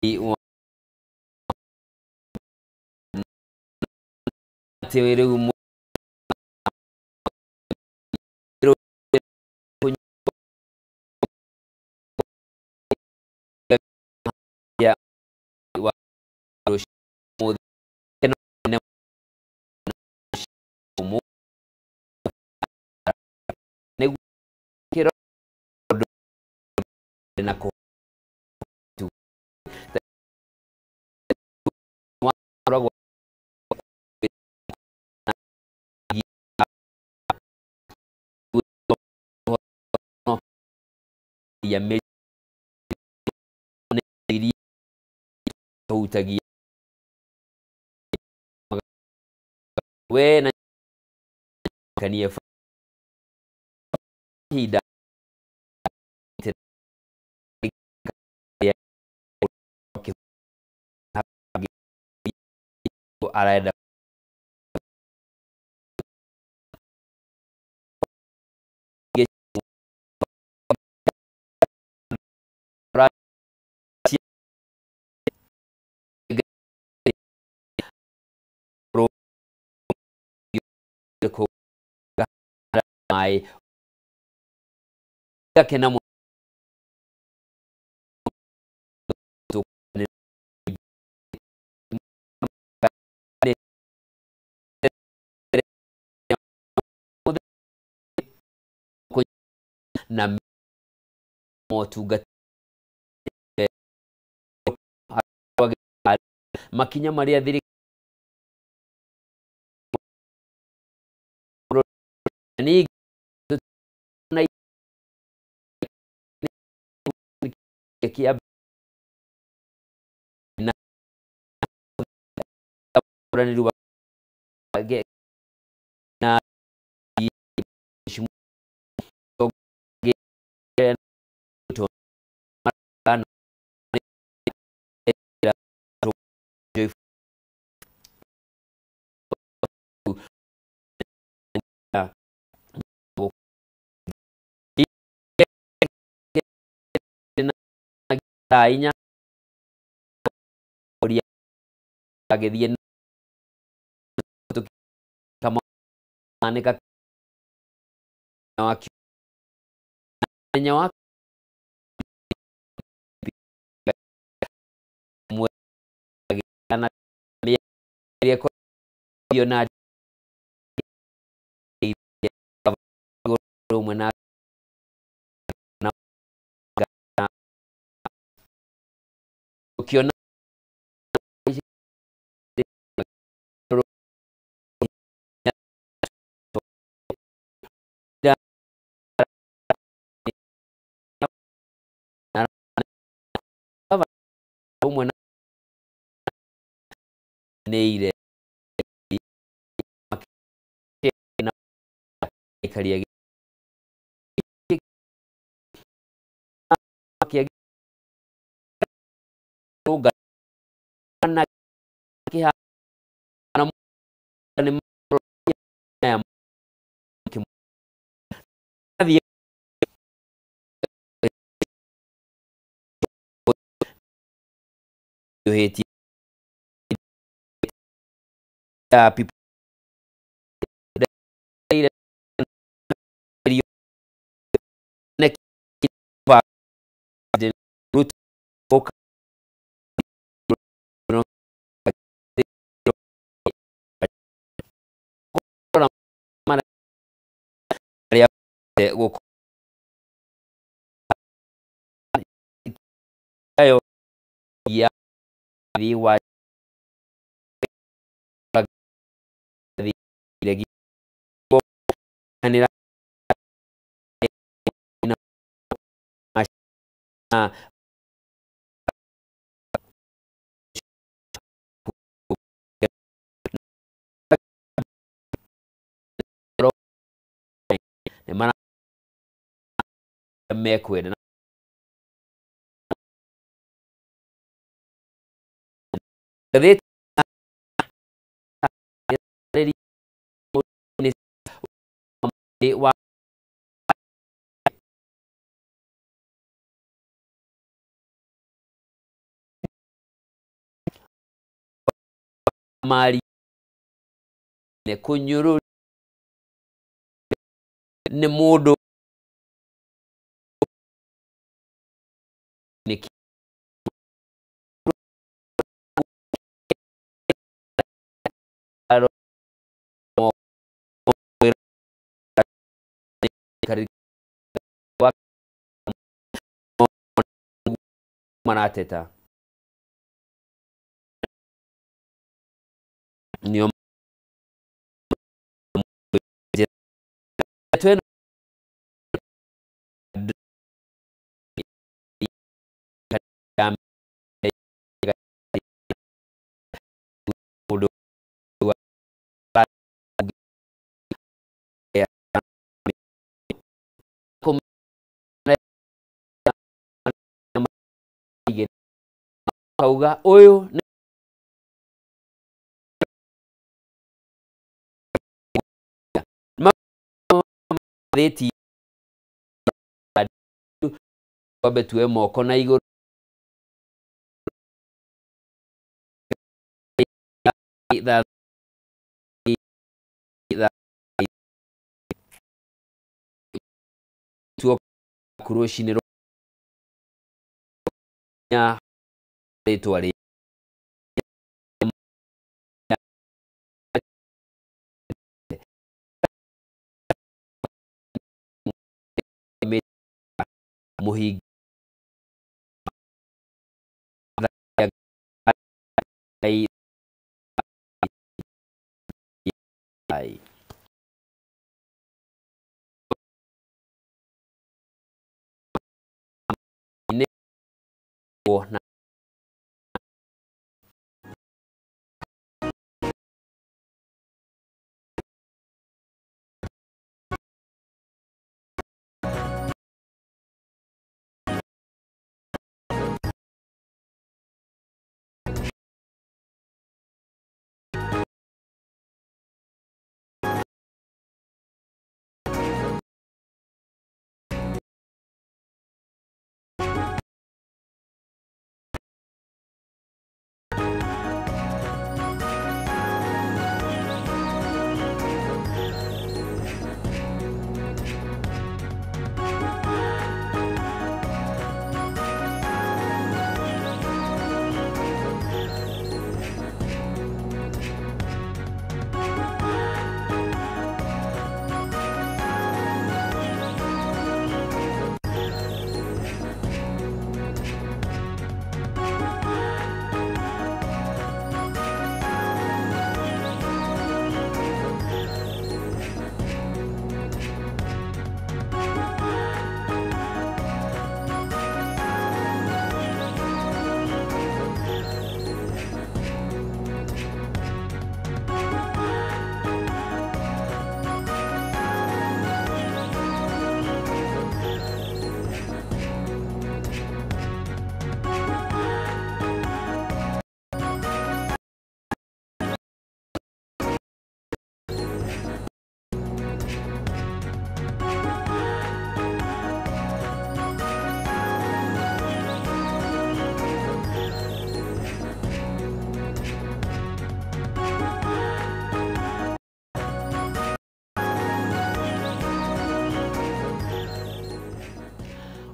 Wa atĩ rĩu ya wa nĩguo kĩro na kũ koragwo ya iria hutagia we na kanie ihinda arenda maĩ gakena mũno na motungata makinya marĩa thirikari ningĩ kĩa na ũranĩru wa na thaa inya agĩthiĩ tũkĩmanĩka mũthenya wa na na ũmwe na ũkĩona ũmwe na nĩire na ikaria na kĩhana nĩ people ya mekwenda ngathĩti wa mari ne kunyuru ni mundu ni marateta nio kauga uyu theti twambe tuwe moko na iguru rũcinĩ rwa rĩtwa rĩ mũhinga na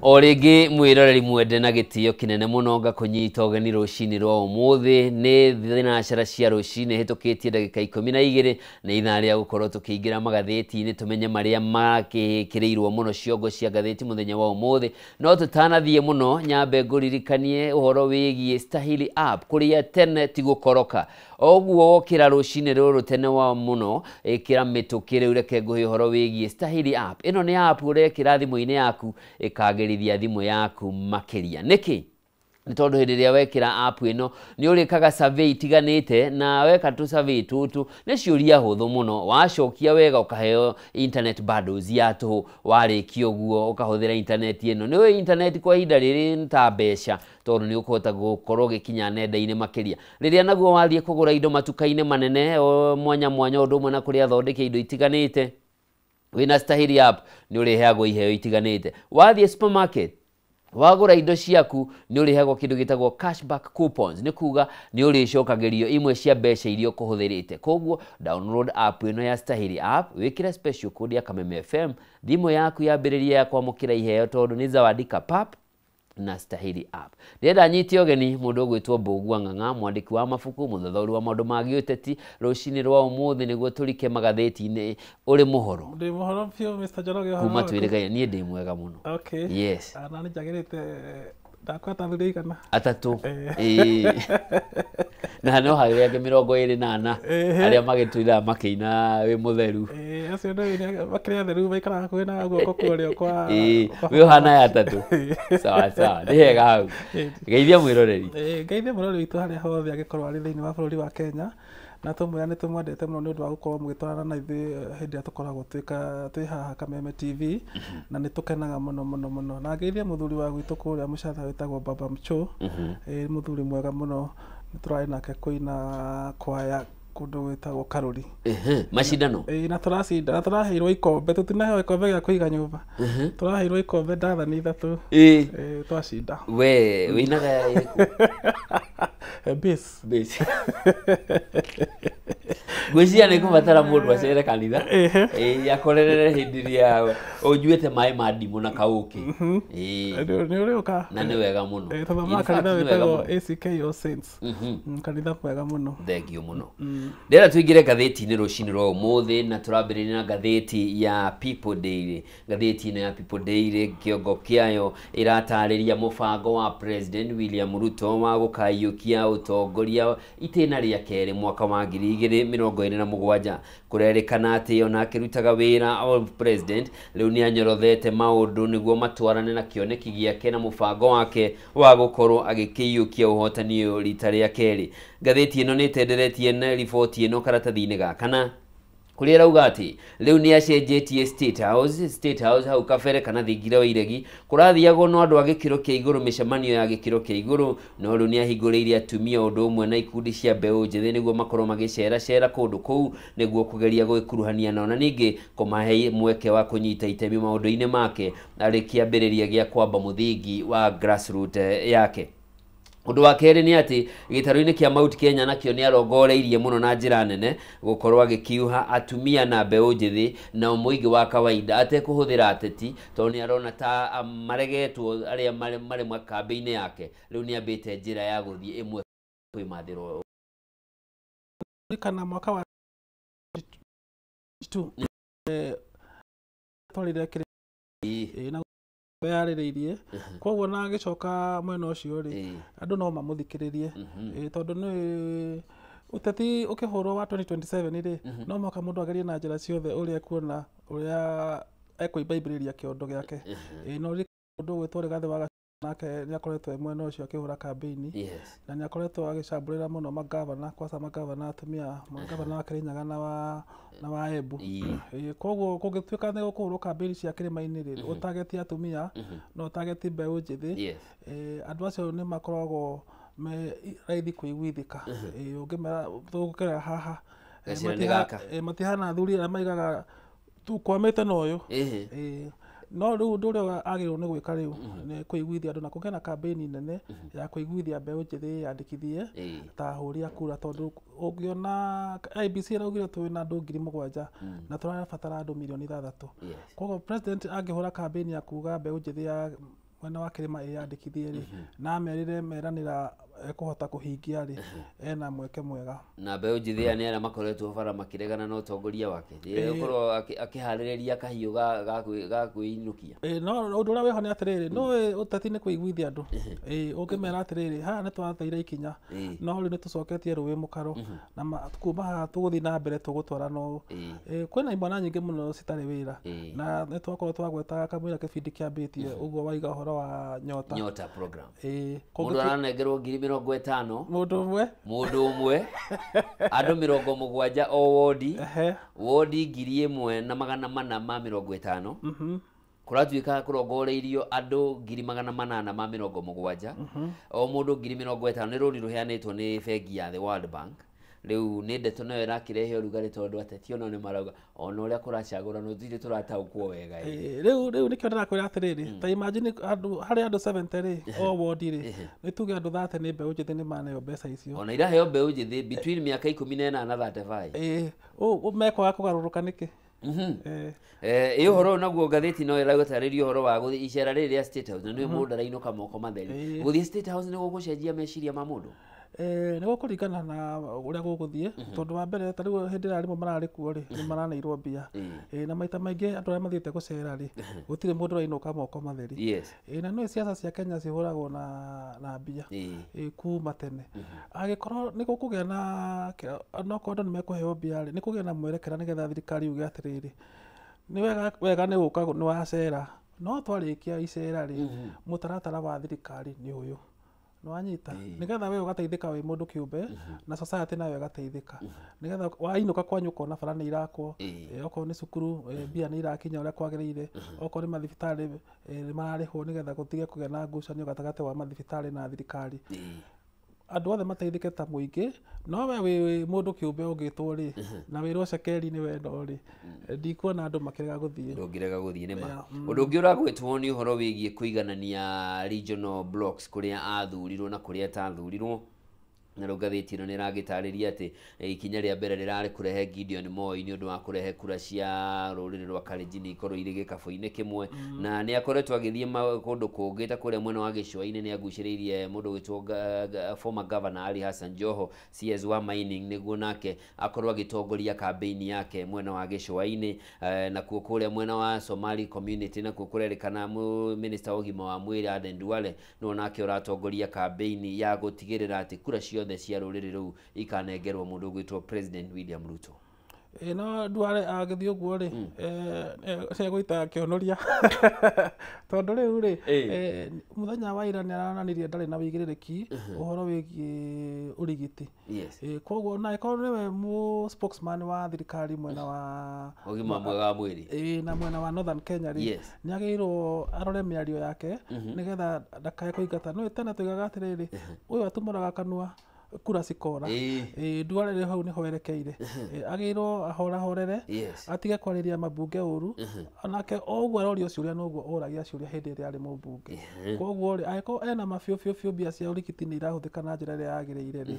o rĩngĩ mwĩroreri mwende na gĩtĩo kĩnene mũno ngakũnyita ũgeni rũcinĩ rwa ũmũthĩ nĩ thinacara cia rũcinĩ hĩtũkĩtie ndagĩka 12 nĩ ithaa rĩa gũkorwo tũkĩingĩra magathĩti-inĩ tũmenye marĩa makĩkĩrĩirwo mũno ciongo cia ngathĩti mũthenya wa ũmũthĩ. No tũtanathiĩ mũno nyambe ngũririkanie ũhoro wĩgiĩ Stahili app kũrĩa tene ti gũkoroka. Oguo wokĩra rũcinĩ rũrũ tene wa mũno ĩkĩra mĩtũkĩ rĩu reke ngũhe ũhoro wĩgiĩ Stahili app. Ĩno nĩ app ũrekĩra thimũ-inĩ yaku ĩkagĩrithia thimũ yaku makĩria. Nĩkĩ? Nĩ tondũ hĩndĩ ĩrĩa wekĩra app ĩno nĩ ũrĩkaga survey itiganĩte, na weka tũ survey tũtũ nĩ ciũria hũthũ mũno, wacokia wega ũkaheo internet bundles ya tũhũ, warĩkia ũguo ũkahũthĩra internet ĩno. Nĩ ũĩ internet kwa ihinda rĩrĩ nĩ ta mbeca, tondũ nĩ ũkũhota gũkorwo ũgĩkinya nenda-inĩ makĩria. Rĩrĩa naguo wathiĩ kũgũra indo matuka-inĩ manene mwanya mwanya, ũndũ ũmwe na kũrĩa athondeki indo itiganĩte, wĩna Stahili app nĩ ũrĩheagwo iheo itiganĩte. Wathiĩ supermarket Wagũra indo ciaku nĩ ũrĩheagwo kĩndũ gĩtagwo cashback coupons, nĩ kuga nĩ ũrĩcokagĩrio imwe cia mbeca iria ũkũhũthĩrĩte. Koguo download app ĩno ya Stahili app, wĩkĩre special code ya Kameme FM, thimũ yaku yambĩrĩria ya kwamũkĩra iheo tondũ nĩ Zawadi Kapap na Stahili app. Ndĩrenda nyite ũgeni mũndũ ũgwĩtwo Mbũgua Ng'ang'a, mwandĩki wa mabuku, mũthathaũri wa maũndũ ma gĩũteti, rũcinĩ rwa ũmũthĩ nĩguo tũrike magathĩti-inĩ. Ũrĩ mũhoro? Ndĩ mũhoro biũ, Mr. Njoroge. Ũhoro kuma waku? Twĩrĩgaine, niĩ ndĩ mwega mũno. Okay. Yes. Na nĩ njagĩrĩte ndakwata thuri igana. Atatũ. Ĩĩ. Na no harĩ angĩ 24 arĩa magĩtũiraga makĩina wĩ mũtheru. Ĩĩ, acio nĩ makĩrĩ atheru, maikaraga hakuhĩ na guoko kwa ũrĩo kwa Ĩĩ, wĩ ũhana ya atatũ. Sawa sawa, nĩ hega hau. Geithia mwĩroreri. Ĩĩ, ngeithie mũrori witũ harĩa hothe angĩkorwo arĩ thĩinĩ wa bũrũri wa Kenya, na tũmwĩra nĩ tũmwendete mũno nĩ ũndũ wa gũkorwo mũgĩtwarana na ithuĩ hĩndĩ ĩrĩa tũkoragwo twĩ haha Kameme TV, na nĩ tũkenaga mũno mũno mũno. Na ngeithie mũthuri wa gwitũ kũrĩa Mũcatha wĩtagwo Baba Mcho. Ĩĩ, mũthuri mwega mũno, nĩ tũrarĩ nake kũina kwaya kũndũ gwĩtagwo Karũri. Macindano. Ĩĩ, na tũracinda na tũraheirwo ikombe, tũtinaheo ikombe gĩa kũiga nyũmba, tũraheirwo ikombe ndathani 3. Ĩĩ. Ĩĩ, twacinda. We wĩinaga ĩrĩkũ? Bass. Bass. Ngwĩciria nĩ kũbatara mũndũ acere kanitha. Ĩĩ, akorerere hĩndĩ ĩrĩa ũnyuĩte maĩ ma ndimũ na kaũkĩ. Ĩĩ. Nĩ ũrĩũka. Na nĩ wega mũno. Ĩĩ, tũthomaga In fact, kanitha nĩ wega wĩtagwo mũno. ACK All Saints. Kanitha mwega mũno. Thengio mũno. Ndĩrenda tũingĩre ngathĩti-inĩ rũcinĩ rwa ũmũthĩ, na tũrambĩrĩria na ngathĩti ya People Daily. Ngathĩti ĩno ya People Daily kĩongo kĩayo ĩratarĩria mũbango wa President William Ruto wa gũkaiyũkia ũtongoria itĩna rĩa kerĩ mwaka wa 2027. Kũrerĩkana atĩ ona akĩrutaga wĩra o president rĩu nĩ anyorothete maũndũ nĩguo matwarane na kĩoneki gĩake na mũbango wake wa gũkorwo agĩkĩiyũkia ũhotani ũyũ rita rĩa kerĩ. Ngathĩti ĩno nĩ ĩtenderetie na riboti ĩno karatathi-inĩ ga kana, kũrĩa ĩrauga atĩ rĩu nĩ acenjetie State House. State House hau kabere kana thingira wa iregi kũrathiagwo no andũ a gĩkĩro kĩa igũrũ, mĩcemanio ya gĩkĩro kĩa igũrũ, no rĩu nĩ ahingũrĩire atumia ũndũ ũmwe na ikundi cia mbeũ njĩthĩ nĩguo makorwo magĩceracera kũndũ kũu nĩguo kũgeria gwĩkuruhania nao na ningĩ kũmahe mweke wa kũnyita itemi maũndũ-inĩ make arĩ kĩambĩrĩria gĩa kwamba mũthingi wa grassroot yake. Ũndũ wa kerĩ nĩ atĩ gĩtarũ-inĩ kĩa Mount Kenya nakĩo nĩ arongoreirie mũno na njĩra nene gũkorwo agĩkiuha atumia na mbeũ njĩthĩ na mũingĩ wa kawaida atekũhũthĩra ateti, tondũ nĩ arona ta maregetwo arĩa marĩ makambĩ-inĩ yake. Rĩu nĩ ambĩte njĩra ya gũthiĩ ĩmwe kwĩmathĩrwo. Kana mwaka wa 2 twarire kĩrĩ na yarĩrĩirie, koguo na agĩcoka mwena ũcio rĩ, andũ no mamũthikĩrĩrie, tondũ nĩ ũteti ũkĩhũrwo wa 2027 rĩ, no mũhaka mũndũ agerie na njĩra ciothe ũrĩa ekuona ũrĩa ekũimbaimbĩrĩria kĩondo gĩake. No mũndũ ũgwĩtwo Rigathĩ wa Gachagua nake nĩ akoretwo e mwena ũcio akĩhũra kambĩini, na nĩ akoretwo agĩcambũrĩra mũno magavana, kwaca magavana atumia, magavana wa Kĩrĩnyaga na wa Embu. Koguo kũngĩtuĩka nĩ gũkũhũrwo kambĩini cia kĩrĩma-inĩ rĩ, ũtageti atumia na ũtageti mbeũ njĩthĩ, andũ acio nĩ makoragwo me raithi kũiguithĩka. Ũngĩmera tũgũkĩra haha, matihana athuri arĩa maigaga tũkwamĩte na ũyũ. No rĩu ũndũ ũrĩa agĩrĩirwo nĩ gwĩka rĩu nĩ kũiguithia andũ na kũgĩa na kambĩini nene ya kũiguithia mbeũ njĩthĩ yandĩkithie ta ahũri a kura, tondũ ũngĩona IEBC ĩraugire twĩna andũ 7,000 na tũrabatara andũ 6 mirioni. Koguo president angĩhũra kambĩini ya kuga mbeũ njĩthĩ ya mwena wa kĩrĩma ĩyandĩkithie rĩ, na amerire meranĩra ekũhota kũhingia rĩ, ena mweke mwega. Na mbeũ njĩthĩ aya nĩ arĩa makoretwo bara makĩregana na ũtongoria wake, gũkorwo akĩharĩrĩria kahiũ ga kwĩinũkia. No ũndũ ũrĩa wĩho nĩ atĩrĩrĩ, nĩ ũteti nĩ kũiguithia andũ. Ũngĩmera atĩrĩrĩ, haha nĩ twateire ikinya, no rĩu nĩ tũcoketie rũĩ mũkaro, na kuma haha tũgũthiĩ na mbere tũgũtwarana ũũ. Kwĩna imwana nyingĩ mũno citarĩ wĩra, na nĩ twakorwo twagweta kamũira kĩbindi kĩambĩtie ũguo waiga ũhoro wa Nyota. Nyota program. Mũndũ aranengerwo 50,000. Mũndũ ũmwe. Mũndũ ũmwe. Andũ 70 o wodi. Wodi 1450. Kũratuĩka kũrongoreirio andũ 870,000. O mũndũ 50,000. Nĩ rũni rũheanĩtwo nĩ bengi ya The World Bank. Rĩu nĩ ndeto nayo ĩrakĩrehe ũrugarĩ tondũ ateti ona nĩ marauga ona ũrĩa kũracagũranwo tũtirĩ tũrataũkwo wega. Rĩu nĩkĩo ndĩrakwĩra atĩrĩrĩ, ta imagine andũ harĩ andũ 70 rĩ, o ward rĩ, nĩ tuge andũ 30 nĩ mbeũ njĩthĩ nĩ maneo mbeca icio. Ona iraheo mbeũ njĩthĩ between mĩaka 18 na 35. Mekwaga kũgarũrũka nĩkĩ? Ĩ ũhoro ũyũ naguo ngathĩti no ĩragũtarĩria ũhoro wa gũthiĩ icera rĩrĩ rĩa State House, na nĩwe mũndũ arainũka moko matheri. Gũthiĩ State House nĩ gũgũcenjia meciria ma mũndũ? Nĩ gũkũringana na ũrĩa gũgũthiĩ, tondũ wa mbere ta rĩu hĩndĩ ĩrĩa arimũ mararĩ kuo rĩ, nĩ maraneirwo mbia. Na maita maingĩ andũ arĩa mathiĩte gũcera rĩ, gũtirĩ mũndũ ũrainũka moko matheri. Na nĩ ciaca cia Kenya cihũragwo na mbia kuma tene. Angĩkorwo nĩ gũkũgĩa na onokorwo andũ nĩ mekũheo mbia rĩ, nĩ kũgĩa na mwerekera nĩgetha thirikari yuge atĩrĩrĩ, nĩ wega nĩ gũka nĩ wacera, no twarĩkia icera rĩ, mũtaratara wa thirikari nĩ ũyũ. Nĩwanyita nĩgetha we ũgateithĩka wĩ mũndũ kĩũmbe na society nayo ĩgateithĩka, nĩgetha wainũka kwanyu ũkona bara nĩ irakwo, okorwo nĩ cukuru mbia nĩ irakinya ũrĩa kwagĩrĩire, okorwo nĩ mathibitarĩ nĩ mararĩhwo, nĩgetha gũtige kũgĩa na ngucanio gatagatĩ wa mathibitarĩ na thirikari. Andũ othe mateithĩke ta mũingĩ, no we wĩ mũndũ kĩũmbe ũngĩtwo rĩ, na wĩrwo cekeri nĩ wendo rĩ, ndikuona andũ makĩrega gũthiĩ. Ndũngĩrega gũthiĩ nĩ ma. Ũndũ ũngĩ ũragwĩtwo nĩ ũhoro wĩgiĩ kũiganania regional blocks kũrĩa athurirwo na kũrĩa atathurirwo. Na rĩu ngathĩti ĩno nĩ ĩragĩtarĩria atĩ ikinya rĩa mbere rĩrarĩ kũrehe Gideon Moi nĩ ũndũ wa kũrehe kura cia rũrĩrĩ rwa Kalenjin ikorwo irĩ gĩkabũ-inĩ kĩmwe, na nĩ akoretwo agĩthiĩ kũndũ kũngĩ ta kũrĩa mwena wa gĩcũa-inĩ nĩ agucĩrĩirie mũndũ ũgwĩtwo former governor Ali Hassan Joho CS wa mining nĩguo nake akorwo agĩtongoria campaign yake mwena wa gĩcũa-inĩ. Nakuo kũrĩa mwena wa Somali community nakuo kũrerĩkana minister wa ũgima wa mwĩrĩ Aden Duale no nake ũratongoria campaign ya gũtigĩrĩra atĩ kura ciothe cia rũrĩrĩ rũu ikanengerwo mũndũ ũgwĩtwo President William Ruto. No Duale agĩthiĩ ũguo rĩ, egũita kĩonoria tondũ rĩu rĩ, mũthenya wa ira nĩ aronanirie ndarĩ na wĩigĩrĩrĩki ũhoro wĩgiĩ ũrigiti. Koguo na ĩkorwo nĩwe mũ spokesman wa thirikari mwena wa ũgima mwega wa mwĩrĩ na mwena wa Northern Kenya rĩ, nĩ agĩrĩirwo arore mĩario yake nĩgetha ndakae kũingata. No tene tuigaga atĩrĩrĩ, ũyũ atumũraga kanua kura cikora. Duale rĩ hau nĩho erekeire, agĩrĩirwo ahorahorere, atige kwarĩria mambunge ũru, onake o ũguo arorio ciũria noguo oragia ciũria hĩndĩ ĩrĩa arĩ mũmbunge. Koguo rĩ, angĩkorwo ena ma biũ biũ biũ mbia cia ũrigiti nĩ irahũthĩka na njĩra ĩrĩa yagĩrĩire rĩ,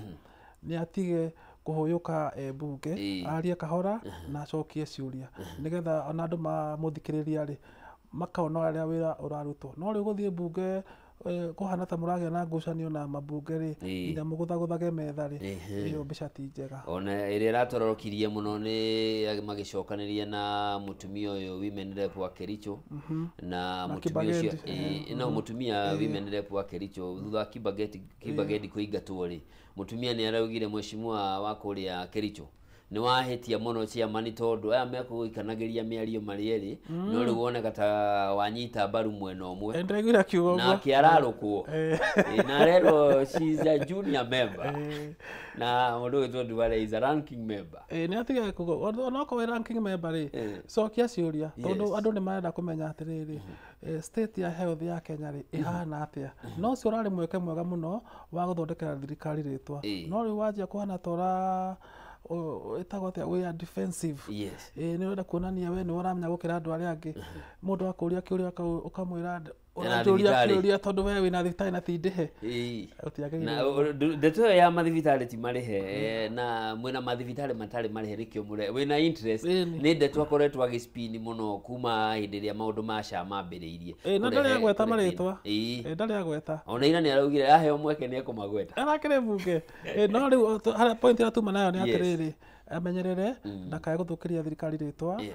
nĩ atige kũhũyũka mbunge, arie kahora na acokie ciũria nĩgetha ona andũ mamũthikĩrĩria rĩ, makona ũrĩa wĩra ũrarutwo. No rĩu gũthiĩ mbunge kũhana ta mũragĩa na ngucanio na mambunge rĩ, nginya mũgũthagũthage metha rĩ, ĩyo mbica ti njega. Ona ĩrĩa ĩratororokirie mũno nĩ magĩcokanĩria na mũtumia ũyũ women rep wa Kericho, na mũtumia ũcio no mũtumia women rep wa Kericho thutha wa Kibageti kũingatwo rĩ, mũtumia nĩ araugire mheshimiwa wa kũrĩa Kericho nĩ wahĩtia mũno chairman tondũ aya mekũikanagĩria mĩario marĩ erĩ, no rĩu woneka ta wanyita mbaru mwena ũmwe. Ndĩraiguire akiuga ũguo. Nake ararũkwo na arerwo she is a junior member, na mũndũ ũgwĩtwo Duale is a ranking member. Nĩ atige kuga onokorwo wĩ ranking member rĩ, cokia ciũria tondũ andũ nĩ marenda kũmenya atĩrĩrĩ, state ya health ya Kenya rĩ ĩhana atĩa. No ũcio ũrarĩ mweke mwega mũno wa gũthondekera thirikari rĩtwa, no rĩu wanjia kũhana ta ũra ĩtagwo atĩa, we are defensive. Nĩ ũrenda kuonania we nĩ ũramenya gũkĩra andũ arĩa angĩ. Mũndũ akũria kĩũria ũkamwĩra ũranjũria kĩũria tondũ we wĩna thibitarĩ na ti ndĩhe. Ndeto ĩyo ya mathibitarĩ ti marĩhe, na mwĩna mathibitarĩ matarĩ marĩhe nĩkĩo wĩna interest. Nĩ ndeto akoretwo agĩspin mũno kuma hĩndĩ ĩrĩa maũndũ ma SHA mambĩrĩirie. Na ndarĩ agweta marĩtwa. Ndarĩ agweta. Ona ira nĩ araugire aheo mweke nĩ ekũmagweta. Arakĩrĩ bunge. No rĩu harĩa point ĩrĩa tuma nayo nĩ atĩrĩrĩ, amenyerere ndakae gũthũkĩria thirikari rĩtwa,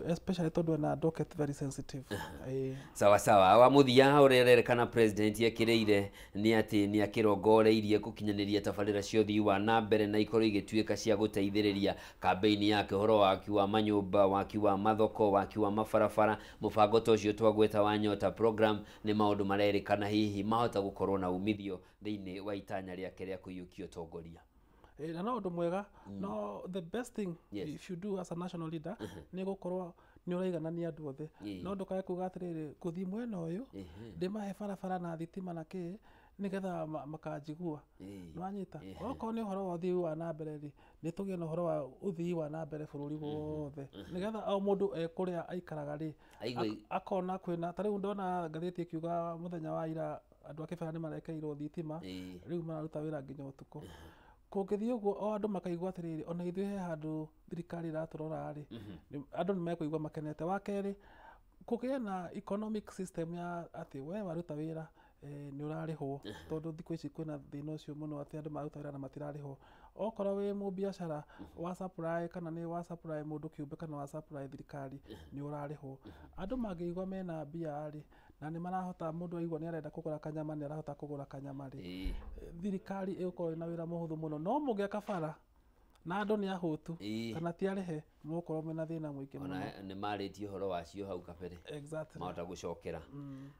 especially tondũ ena docket very sensitive. Sawa sawa. Wa mũthia ũrĩa ũrerekana president ekĩrĩire nĩ atĩ nĩ akĩrongoreirie gũkinyanĩria tabarĩra cia ũthii wa na mbere na ikorwo igĩtuĩka cia gũteithĩrĩria campaign yake, ũhoro waki wa manyũmba, waki wa mathoko, waki wa mabarabara, mũbango ta ũcio twagweta wa Nyota program nĩ maũndũ marerĩkana hihi mahota gũkorwo na umithio thĩinĩ wa itanya rĩake rĩa kũiyũkia ũtongoria. Na no ũndũ mwega, no the best thing if you do as a national leader nĩ gũkorwo nĩ ũraiganania andũ othe. No ndũkae kuga atĩrĩrĩ, ngũthiĩ mwena ũyũ ndĩmahe barabara na thitima na kĩ, Nĩgetha makanjigua. Nĩwanyita? Okorwo nĩ ũhoro wa ũthii wa na mbere rĩ, nĩ tũgĩe na ũhoro wa ũthii wa na mbere bũrũri wothe, nĩgetha o mũndũ e kũrĩa aikaraga rĩ, akona kwĩna. Ta rĩu ndona ngathĩti ĩkiuga mũthenya wa ira andũ a Kĩbera nĩ marekeirwo thitima, rĩu mararuta wĩra nginya ũtukũ. Kũngĩthiĩ ũguo o andũ makaigua atĩrĩrĩ, ona ithuĩ he handũ thirikari ĩratũrora rĩ, andũ nĩ mekũigua makenete. Wa kerĩ, kũgĩe na economic system ya atĩ we waruta wĩra, nĩ ũrarĩhwo, tondũ thikũ ici kwĩna thĩna ũcio mũno atĩ andũ maruta wĩra na matirarĩhwo. Okorwo wĩ mũbiacara wa supply, kana nĩ wa supply mũndũ kĩũmbe kana wa supply thirikari, nĩ ũrarĩhwo. Andũ mangĩigua mena mbia rĩ, na nĩ marahota, mũndũ aigua nĩ arenda kũgũra kanyama, nĩ arahota kũgũra kanyama rĩ, thirikari ĩgũkorwo ĩna wĩra mũhũthũ mũno. No mũngĩaka bara na andũ nĩ ahũtu kana ti arĩhe, mũgũkorwo mwĩna thĩna mũingĩ mũno. Ona nĩ marĩtie ũhoro wacio hau kabere. Exactly. Mahota gũcokera.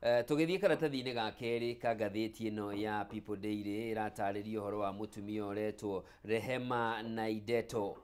Tũgĩthiĩ karatathi-inĩ ga kerĩ ka ngathĩti ĩno ya People Daily, ĩratarĩria ũhoro wa mũtumia ũretwo Rehema Naideto.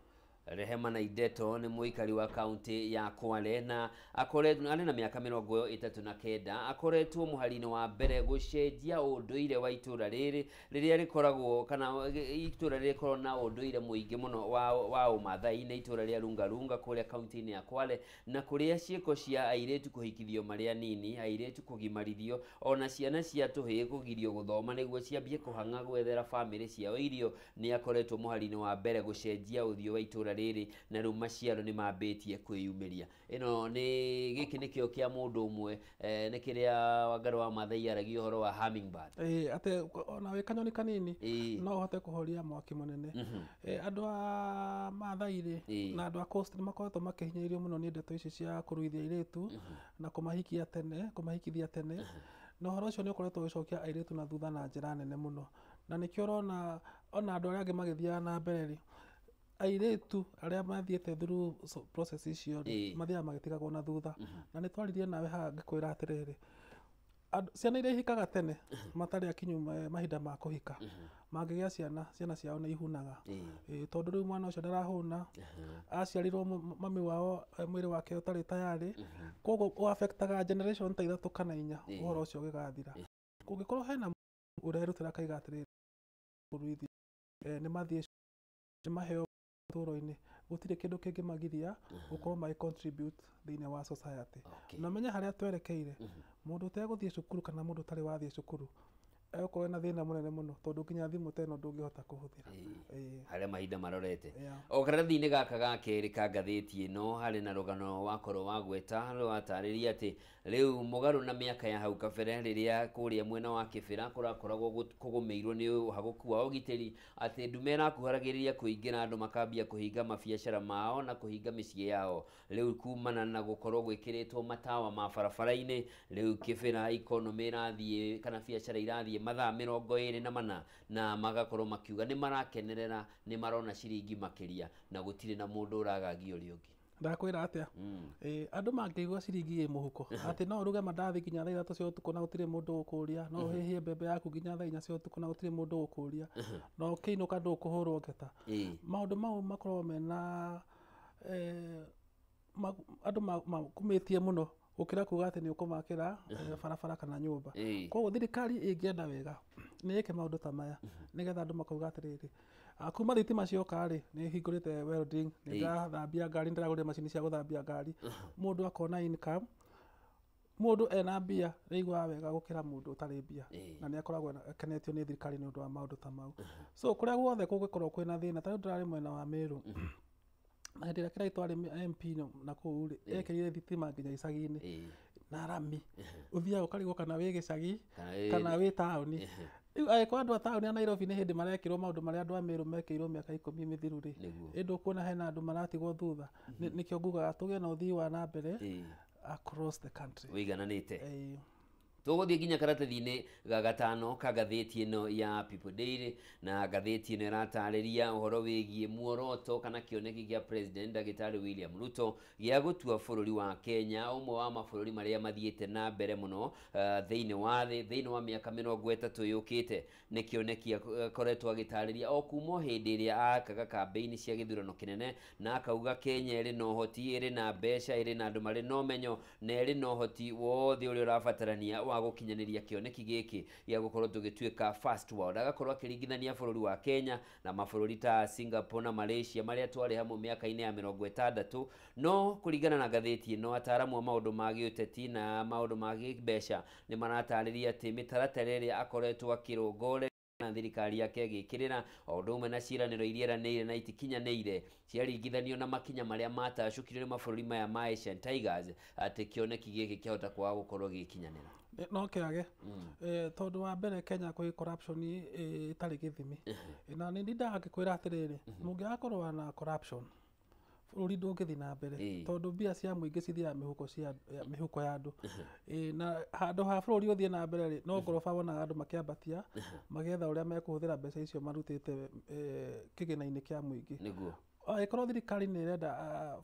Rehema Naideto nĩ mũikari wa kaunti ya Kwale na akoretwo arĩ na mĩaka 39. Akoretwo mũhari-inĩ wa mbere gũcenjia ũndũire wa itũra rĩrĩ rĩrĩa rĩkoragwo, kana itũra rĩrĩ rĩkoragwo na ũndũire mũingĩ mũno wa ũmathai-inĩ, itũra rĩa Lungalunga kũrĩa kaunti-inĩ ya Kwale, na kũrĩa ciĩko cia airĩtu kũhikithio marĩ anini, airĩtu kũgimarithio, ona ciana cia tũhĩĩ kũgirio gũthoma nĩguo ciambie kũhang'a gwethera bamĩrĩ ciao irio. Nĩ akoretwo mũhari-inĩ wa mbere gũcenjia ũthiũ wa itũra rĩrĩ, na rĩu maciaro nĩ mambĩtie kwĩyumĩria. Ĩno nĩ gĩkĩ nĩkĩo kĩa mũndũ ũmwe, nĩ kĩrĩa Wangari wa Maathai aragia ũhoro wa hummingbird. Atĩ ona wĩ kanyoni kanini no ũhote kũhoria mwaki mũnene. Andũ a Maathai rĩ na andũ a Coast nĩ makoretwo makĩhinyĩrĩrio mũno nĩ ndeto ici cia kũruithia airĩtu na kũmahikia tene, kũmahikithia tene. Na ũhoro ũcio nĩ ũkoretwo ũgĩcokia airĩtu na thutha na njĩra nene mũno, na nĩkĩo ũrona ona andũ arĩa angĩ magĩthiaga na mbere rĩ, airĩtu arĩa mathiĩte through process icio rĩ, mathiaga magĩtigagwo na thutha. Na nĩ twaririe nawe haha ngĩkwĩra atĩrĩrĩ, ciana iria ihikaga tene matarĩ akinyu mahinda ma kũhika, mangĩgĩa ciana, ciana ciao nĩ ihunaga. Tondũ rĩu mwana ũcio ndarahũna, aciarirwo mami wao mwĩrĩ wake ũtarĩ tayarĩ, koguo ũafectaga generation ta 3 kana 4, ũhoro ũcio ũgĩgathira. Kũngĩkorwo hena ũrerutĩra akaiga atĩrĩrĩ, kũruithia, nĩ mathiĩ nĩ maheo itũũro-inĩ, gũtirĩ kĩndũ kĩngĩmagiria gũkorwo magĩ contribute thĩinĩ wa society. Na menye harĩa twerekeire, mũndũ ũtegũthiĩ cukuru kana mũndũ ũtarĩ wathiĩ cukuru egũkorwo na thĩna mũnene mũno, tondũ nginya thimũ ta ĩno ndũngĩhota kũhũthĩra. Harĩa mahinda marorete. O karatathi-inĩ gaka ga kerĩ ka ngathĩti ĩno harĩ na rũgano wakorwo wa gweta rwatarĩria atĩ rĩu mũgarũ na mĩaka ya hau kabere rĩrĩa kũrĩa mwena wa Kĩbĩra kũrakoragwo kũgũmĩirwo nĩ ũhagũku wa ũgitĩri, atĩ ndume ĩrakuharagĩrĩria kũingĩra, andũ makambia kũhinga mabiacara mao na kũhinga mĩciĩ yao. Rĩu kumana na gũkorwo gwĩkĩrĩtwo matawa ma barabara-inĩ, rĩu Kĩbĩra economy ĩrathiĩ kana biacara irathiĩ mathaa 24, na magakorwo makiuga nĩ marakenerera, nĩ marona ciringi makĩria na gũtirĩ na mũndũ ũragagia ũrĩa ũngĩ. Ndakwĩra atĩa, andũ mangĩigua ciringi ĩ mũhuko, atĩ no ũruge mandathi nginya thaa 3 cia ũtukũ na gũtirĩ mũndũ ũkũria, no ũhĩhie mbembe yaku nginya thaa 4 cia ũtukũ na gũtirĩ mũndũ ũkũria, na ũkĩinũka ndũkũhũrwo ngeta. Maũndũ mau makoragwo mena andũ makumĩtie mũno gũkĩra kuga atĩ nĩ ũkũmakĩra barabara kana nyũmba. Koguo thirikari ĩngĩenda wega nĩ ĩke maũndũ ta maya, nĩgetha andũ makauga atĩrĩrĩ, kuma thitima cioka rĩ, nĩ hingũrĩte welding, nĩ ndĩrathambia ngari, nĩ ndĩragũrire macini cia gũthambia ngari, mũndũ akona income, mũndũ ena mbia nĩ aiguaga wega gũkĩra mũndũ ũtarĩ mbia, na nĩ akoragwo akenetio nĩ thirikari nĩ ũndũ wa maũndũ ta mau. So kũrĩa guothe kũngĩkorwo kwĩna thĩna, ta rĩu ndĩrarĩ mwena wa Meru, na hĩndĩ ĩrĩa Kĩraitũ arĩ MP na kũu rĩ, ekĩrire thitima nginya icagi-inĩ na rami, ũthiaga ũkarigwo kana wĩ gĩcagi kana wĩ taũni. Rĩu angĩkorwo andũ a taũni ya Nairobi nĩ hĩndĩ marekĩrwo maũndũ marĩa andũ a Meru mekĩirwo mĩaka 10 mĩthiru rĩ, ĩndũ ũkuona hena andũ maratigwo thutha. Nĩkĩo ngugaga tũgĩe na ũthii wa na mbere across the country ũigananĩte. Tũgũthiĩ nginya karatathi-inĩ ga gatano ka ngathĩti ĩno ya People Daily, na ngathĩti ĩno ĩratarĩria ũhoro wĩgiĩ muoroto kana kĩoneki kĩa President Ndagĩtarĩ William Ruto gĩa gũtua bũrũri wa Kenya ũmwe wa mabũrũri marĩa mathiĩte na mbere mũno thĩinĩ wa thĩ thĩinĩ wa mĩaka 30 yũkĩte. Nĩ kĩoneki akoretwo agĩtarĩria o kuma hĩndĩ ĩrĩa akaga kambĩini cia gĩthurano kĩnene, na akauga Kenya ĩrĩ na ũhoti, ĩrĩ na mbeca, ĩrĩ na andũ marĩ na ũmenyo, na ĩrĩ na ũhoti wothe ũrĩa ũrabatarania wa wa gũkinyanĩria kĩoneki gĩkĩ gĩa gũkorwo tũgĩtuĩka first world. Agakorwo akĩringithania bũrũri wa Kenya na mabũrũri ta Singapore na Malaysia marĩa twarĩ hamwe mĩaka-inĩ ya 60. No kũringana na ngathĩti ĩno, ataaramu a maũndũ ma gĩũteti na maũndũ ma gĩmbeca nĩ maratarĩria atĩ mĩtaratara ĩrĩa akoretwo akĩrũngore na thirikari yake ĩgĩkĩrĩra o ũndũ ũmwe na ciĩranĩro iria eranĩire na itikinyanĩire ciaringithanio na makinya marĩa matacũkirio nĩ mabũrũri maya ma Asian Tigers, atĩ kĩoneki gĩkĩ kĩahota kwaga gũkorwo gĩgĩkinyanĩra. No kĩage, tondũ wa mbere Kenya kwĩ corruption ĩtarĩ gĩthimi. Na nĩ ndindaga ngĩkwĩra atĩrĩrĩ, mũngĩaga kũrũa na corruption bũrũri ndũngĩthiĩ na mbere, tondũ mbia cia mũingĩ cithiaga mĩhuko cia mĩhuko ya andũ. Na handũ ha bũrũri ũthiĩ na mbere rĩ, no ngoroba wonaga andũ makĩambatia magĩetha ũrĩa mekũhũthĩra mbeca icio marutĩte kĩgĩna-inĩ kĩa mũingĩ. Nĩguo. Angĩkorwo thirikari nĩ ĩrenda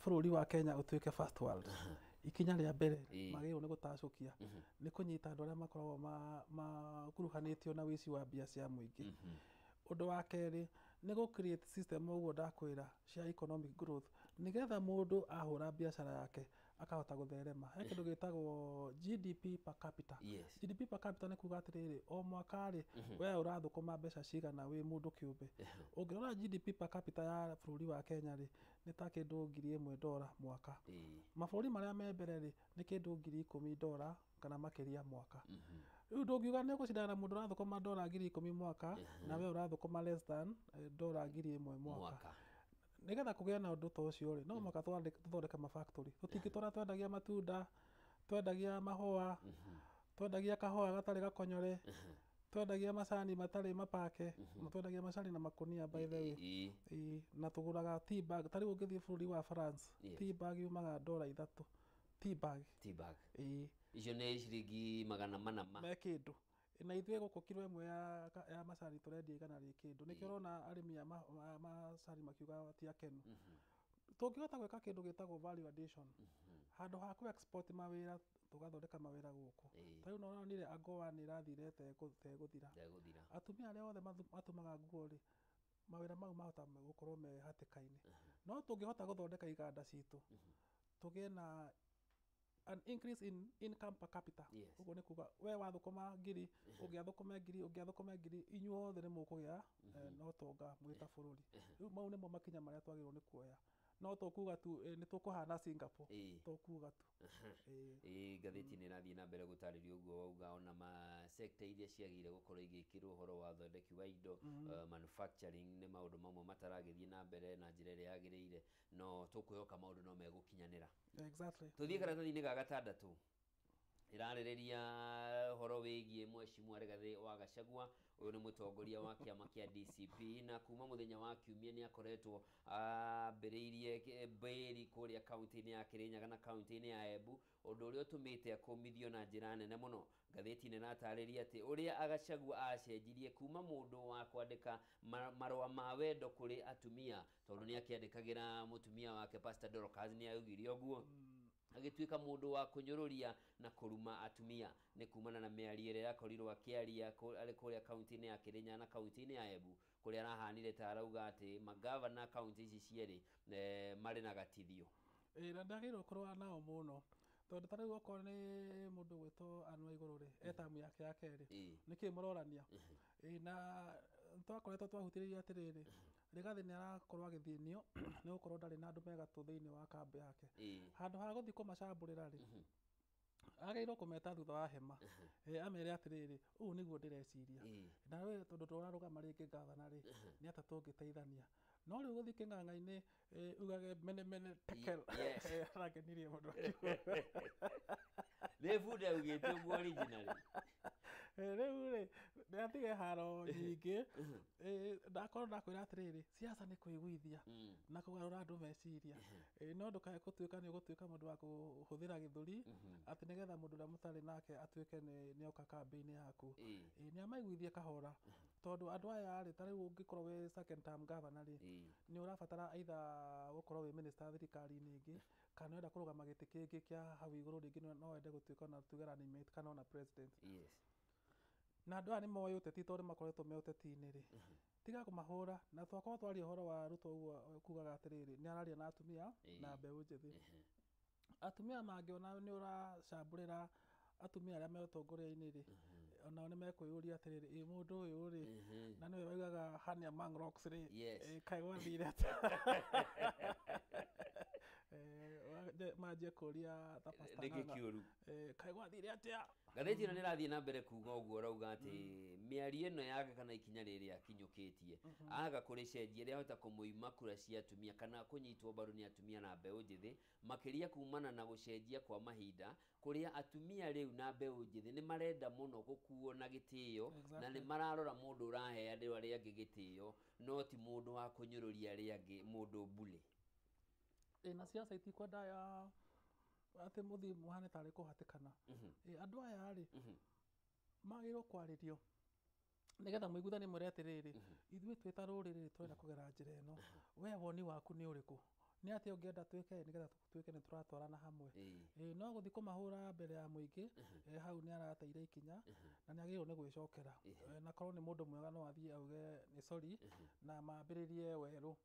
bũrũri wa Kenya ũtuĩke first world, ikinya rĩa mbere magĩrĩirwo nĩ gũtacũkia nĩ kũnyita andũ arĩa makoragwo makuruhanĩtio na ũici wa mbia cia mũingĩ. Ũndũ wa kerĩ nĩ gũ create system, ũguo ndakwĩra, cia economic growth, nĩgetha mũndũ ahũra biacara yake akahota gũtherema. He kĩndũ gĩtagwo GDP per capita. GDP per capita nĩ kuga atĩrĩrĩ, o mwaka rĩ, we ũrathũkũma mbeca cigana wĩ mũndũ kĩũmbe. Ũngĩrora GDP per capita ya bũrũri wa Kenya rĩ, nĩ ta kĩndũ $1,000 mwaka. Mabũrũri marĩa me mbere rĩ, nĩ kĩndũ $10,000 kana makĩria mwaka. Rĩu ndũngiuga nĩ ũgũcindana na mũndũ ũrathũkũma $10,000 mwaka na we ũrathũkũma less than $1,000 mwaka. Nĩgetha kũgĩe na ũndũ ta ũcio rĩ, no mũhaka tũthondeke mafactory. Tũtingĩtũra twendagia matunda, twendagia mahũa, twendagia kahũa gatarĩ gakonyore, twendagia macani matarĩ mapake, twendagia macani na makũnia, by the way. Na tũgũraga tea bag. Ta rĩu ũngĩthiĩ bũrũri wa France, tea bag yumaga $3. Tea bag. Tea bag. Icio nĩ ciringi 400 me kĩndũ. Na ithuĩ gũkũ kiro ĩmwe ya macani tũrendia 100 rĩ kĩndũ. Nĩkĩo ũrona arĩmi a macani makiuga ti akenu. Tũngĩhota gwĩka kĩndũ gĩtagwo value addition, handũ ha kũ export mawĩra, tũgathondeka mawĩra gũkũ. Ta rĩu no ũronire AGOA nĩ ĩrathire ĩtegũthira. Atumia arĩa othe matumaga nguo rĩ, mawĩra mau mahota gũkorwo me hatĩka-inĩ. No tũngĩhota gũthondeka iganda citũ, tũgĩe na an increase in income per capita. Ũguo nĩ kuga we wathũkũma 1,000, ũngĩathũkũme 1,000, ũngĩathũkũme 1,000, inyuothe nĩ mũkũgĩa na ũtonga mwĩ ta bũrũri. Rĩu mau nĩmo makinya marĩa twagĩrĩirwo nĩ kuoya. No tũkuga tu nĩ tũkũhana Singapore, tũkuga tu. Ngathĩti nĩ ĩrathiĩ na mbere gũtarĩria ũguo wauga, ona ma sector iria ciagĩrĩire gũkorwo igĩkĩrwo ũhoro wa ũthondeki wa indo, manufacturing, nĩ maũndũ mamwe mataragĩthiĩ na mbere na njĩra ĩrĩa yagĩrĩire, no tũkwĩhoka maũndũ no megũkinyanĩra. Tũthiĩ karatathi-inĩ ga gatandatũ. Ĩrarĩrĩria ũhoro wĩgiĩ Mheshimiwa Rigathĩ wa Gachagua. Ũyũ nĩ mũtongoria wa kĩama kĩa DCP, na kuma mũthenya wa kiumia nĩ akoretwo ambĩrĩirie mbĩri kũrĩa kaunti-inĩ ya Kirinyaga na kaunti-inĩ ya Embu, ũndũ ũrĩa ũtũmĩte akũmithio na njĩra nene mũno. Ngathĩti nĩ ĩratarĩria atĩ ũrĩa Gachagua acenjirie kuma mũndũ wa kwandĩka marũa ma wendo kũrĩ atumia, tondũ nĩ akĩandĩkagĩra mũtumia wake Pastor Dorcas, nĩ augire ũguo, agĩtuĩka mũndũ wa kũnyũrũria na kũruma atumia nĩ kumana na mĩario ĩrĩa yakorirwo akĩaria arĩ kũrĩa kaunti-inĩ ya Kirinyaga na kaunti-inĩ ya Embu, kũrĩa arahanire ta arauga atĩ magavana kaunti ici cierĩ marĩ na gatithio. Na ndagĩrĩirwo kũrũa nao mũno, tondũ ta rĩu okorwo nĩ mũndũ gwĩtwo Anne Waigũrũ rĩ, e tamu yake ya kerĩ, nĩkĩ mũrorania? Na twakoretwo twahutĩrĩria atĩrĩrĩ, Rigathĩ nĩ arakorwo agĩthĩnio nĩ gũkorwo ndarĩ na andũ megatũ thĩinĩ wa kambĩ yake. Handũ ha gũthiĩ kũmacambũrĩra rĩ, agĩrĩirwo kũmeta thutha wa hema, amere atĩrĩrĩ, ũũ nĩguo ndĩreciria, na we tondũ ndũrarũgama rĩngĩ gavana rĩ, nĩ atĩa tũngĩteithania. No rĩu gũthiĩ kĩng'ang'a-inĩ ugage mene mene tekel, arakenirie mũndũ akiuga. Nĩ bunda augĩte ũguo originally. Rĩu rĩ, nĩ atige haro nyingĩ. Ndakorwo ndakwĩra atĩrĩrĩ, siasa nĩ kwĩiguithia na kũgarũra andũ meciria. No ndũkae gũtuĩka nĩ ũgũtuĩka mũndũ wa kũhũthĩra gĩthũri atĩ nĩgetha mũndũ ũrĩa mũtarĩ nake atuĩke nĩ oka kambĩ-inĩ yaku. Nĩ amaiguithie kahora, tondũ andũ aya rĩ, ta rĩu ũngĩkorwo wĩ second term governor rĩ, nĩ ũrabatara either gũkorwo wĩ minister thirikari-inĩ ĩngĩ, kana ũrenda kũrũgama gĩtĩ kĩngĩ kĩa hau igũrũ rĩngĩ, no wende gũtuĩka ona tuge running mate kana ona president. Na andũ aya nĩ moĩ ũteti tondũ makoretwo me ũteti-inĩ rĩ, tiga kũmahũra. Na twakorwo twaria ũhoro wa Ruto ũguo kugaga atĩrĩrĩ, nĩ araria na atumia na mbeũ njĩthĩ. Atumia mangĩona nĩ ũracambũrĩra atumia arĩa me ũtongoria-inĩ rĩ, onao nĩ mekwĩyũria atĩrĩrĩ, ĩ mũndũ ũyũ rĩ, na nĩwe waugaga honey among rocks rĩ, kaĩ gwathire atĩa? Manjie kũria ta Pastor Nĩkĩ Ng'ang'a, kĩũru? Kaĩ gwathire atĩa? Ngathĩti ĩno nĩ ĩrathiĩ na mbere kuga ũguo, ũrauga atĩ mĩario ĩno yake kana ikinya rĩrĩ akinyũkĩtie aga kũrĩcenjia rĩahota kũmũima kura cia atumia kana kũnyitwo mbaru nĩ atumia na mbeũ njĩthĩ, makĩria kumana na gũcenjia kwa mahinda kũrĩa atumia rĩu na mbeũ njĩthĩ nĩ marenda mũno gũkuo na gĩtĩo, na nĩ mararora mũndũ ũrahe andũ arĩa angĩ gĩtĩo, no ti mũndũ wa kũnyũrũria arĩa angĩ, mũndũ mbulĩ. Na ciaca itikwenda ya atĩ mũthiĩ mũhane tarĩ kũhatĩkana. Andũ aya rĩ, magĩrĩirwo kwarĩrio nĩgetha mũiguithanie, mwĩre atĩrĩrĩ, ithuĩ twĩ ta rũrĩrĩ tũrenda kũgera njĩra ĩno, we woni waku nĩ ũrĩkũ, nĩ atĩa ũngĩenda twĩke nĩgetha tuĩke nĩ tũratwarana hamwe. No gũthiĩ kũmahũra mbere ya mũingĩ, hau nĩ arateire ikinya na nĩ agĩrĩirwo nĩ gwĩcokera. Na korwo nĩ mũndũ mwega no athiĩ auge nĩ sorry na mambĩrĩrie werũ,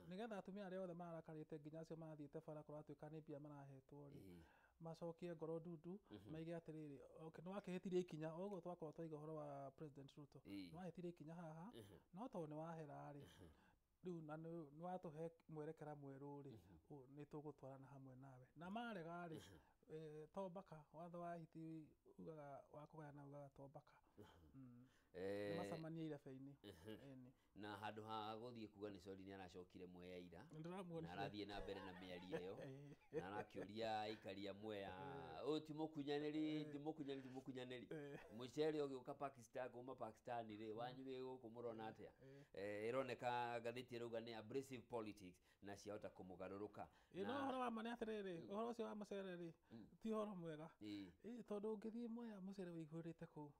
nĩgetha atumia arĩa othe marakarĩte, nginya acio marathiĩte bara kũratuĩka nĩ mbia marahetwo rĩ, macokie ngoro ndundu, maige atĩrĩrĩ, okay, nĩ wakĩhĩtirie ikinya o ũguo twakorwo twaiga ũhoro wa President Ruto. Nĩ wahĩtirie ikinya haha, no tondũ nĩ wahera rĩ, rĩu na nĩ watũhe mwerekera mwerũ rĩ, nĩ tũgũtwarana hamwe nawe. Na marega rĩ, to mbaka watho wa hiti ugaga wa kũgayana ugaga to mbaka. Nĩ macemanie irebe-inĩ. Ĩni. Na handũ ha gũthiĩ kuga nĩ sorry, nĩ aracokire Mwea ira Nĩndĩramuonire. na arathiĩ na mbere na mĩario ĩyo na arakĩũria aikari a Mwea, ũyũ ti mũkunyanĩri, ti mũkunyanĩri, ti mũkunyanĩri, mũcere ũgĩũka Pakistan kuma Pakistan rĩ, wanyu wĩ gũkũ mũrona atĩa? Ĩroneka ngathĩti ĩrauga nĩ abrasive politics na ciahota kũmũgarũrũka. Ĩ, no ũhoro wa ma nĩ atĩrĩrĩ, ũhoro ũcio wa mũcere rĩ, ti ũhoro mwega. Ĩ, tondũ ũngĩthiĩ Mwea mũcere wĩihũrĩte kũu,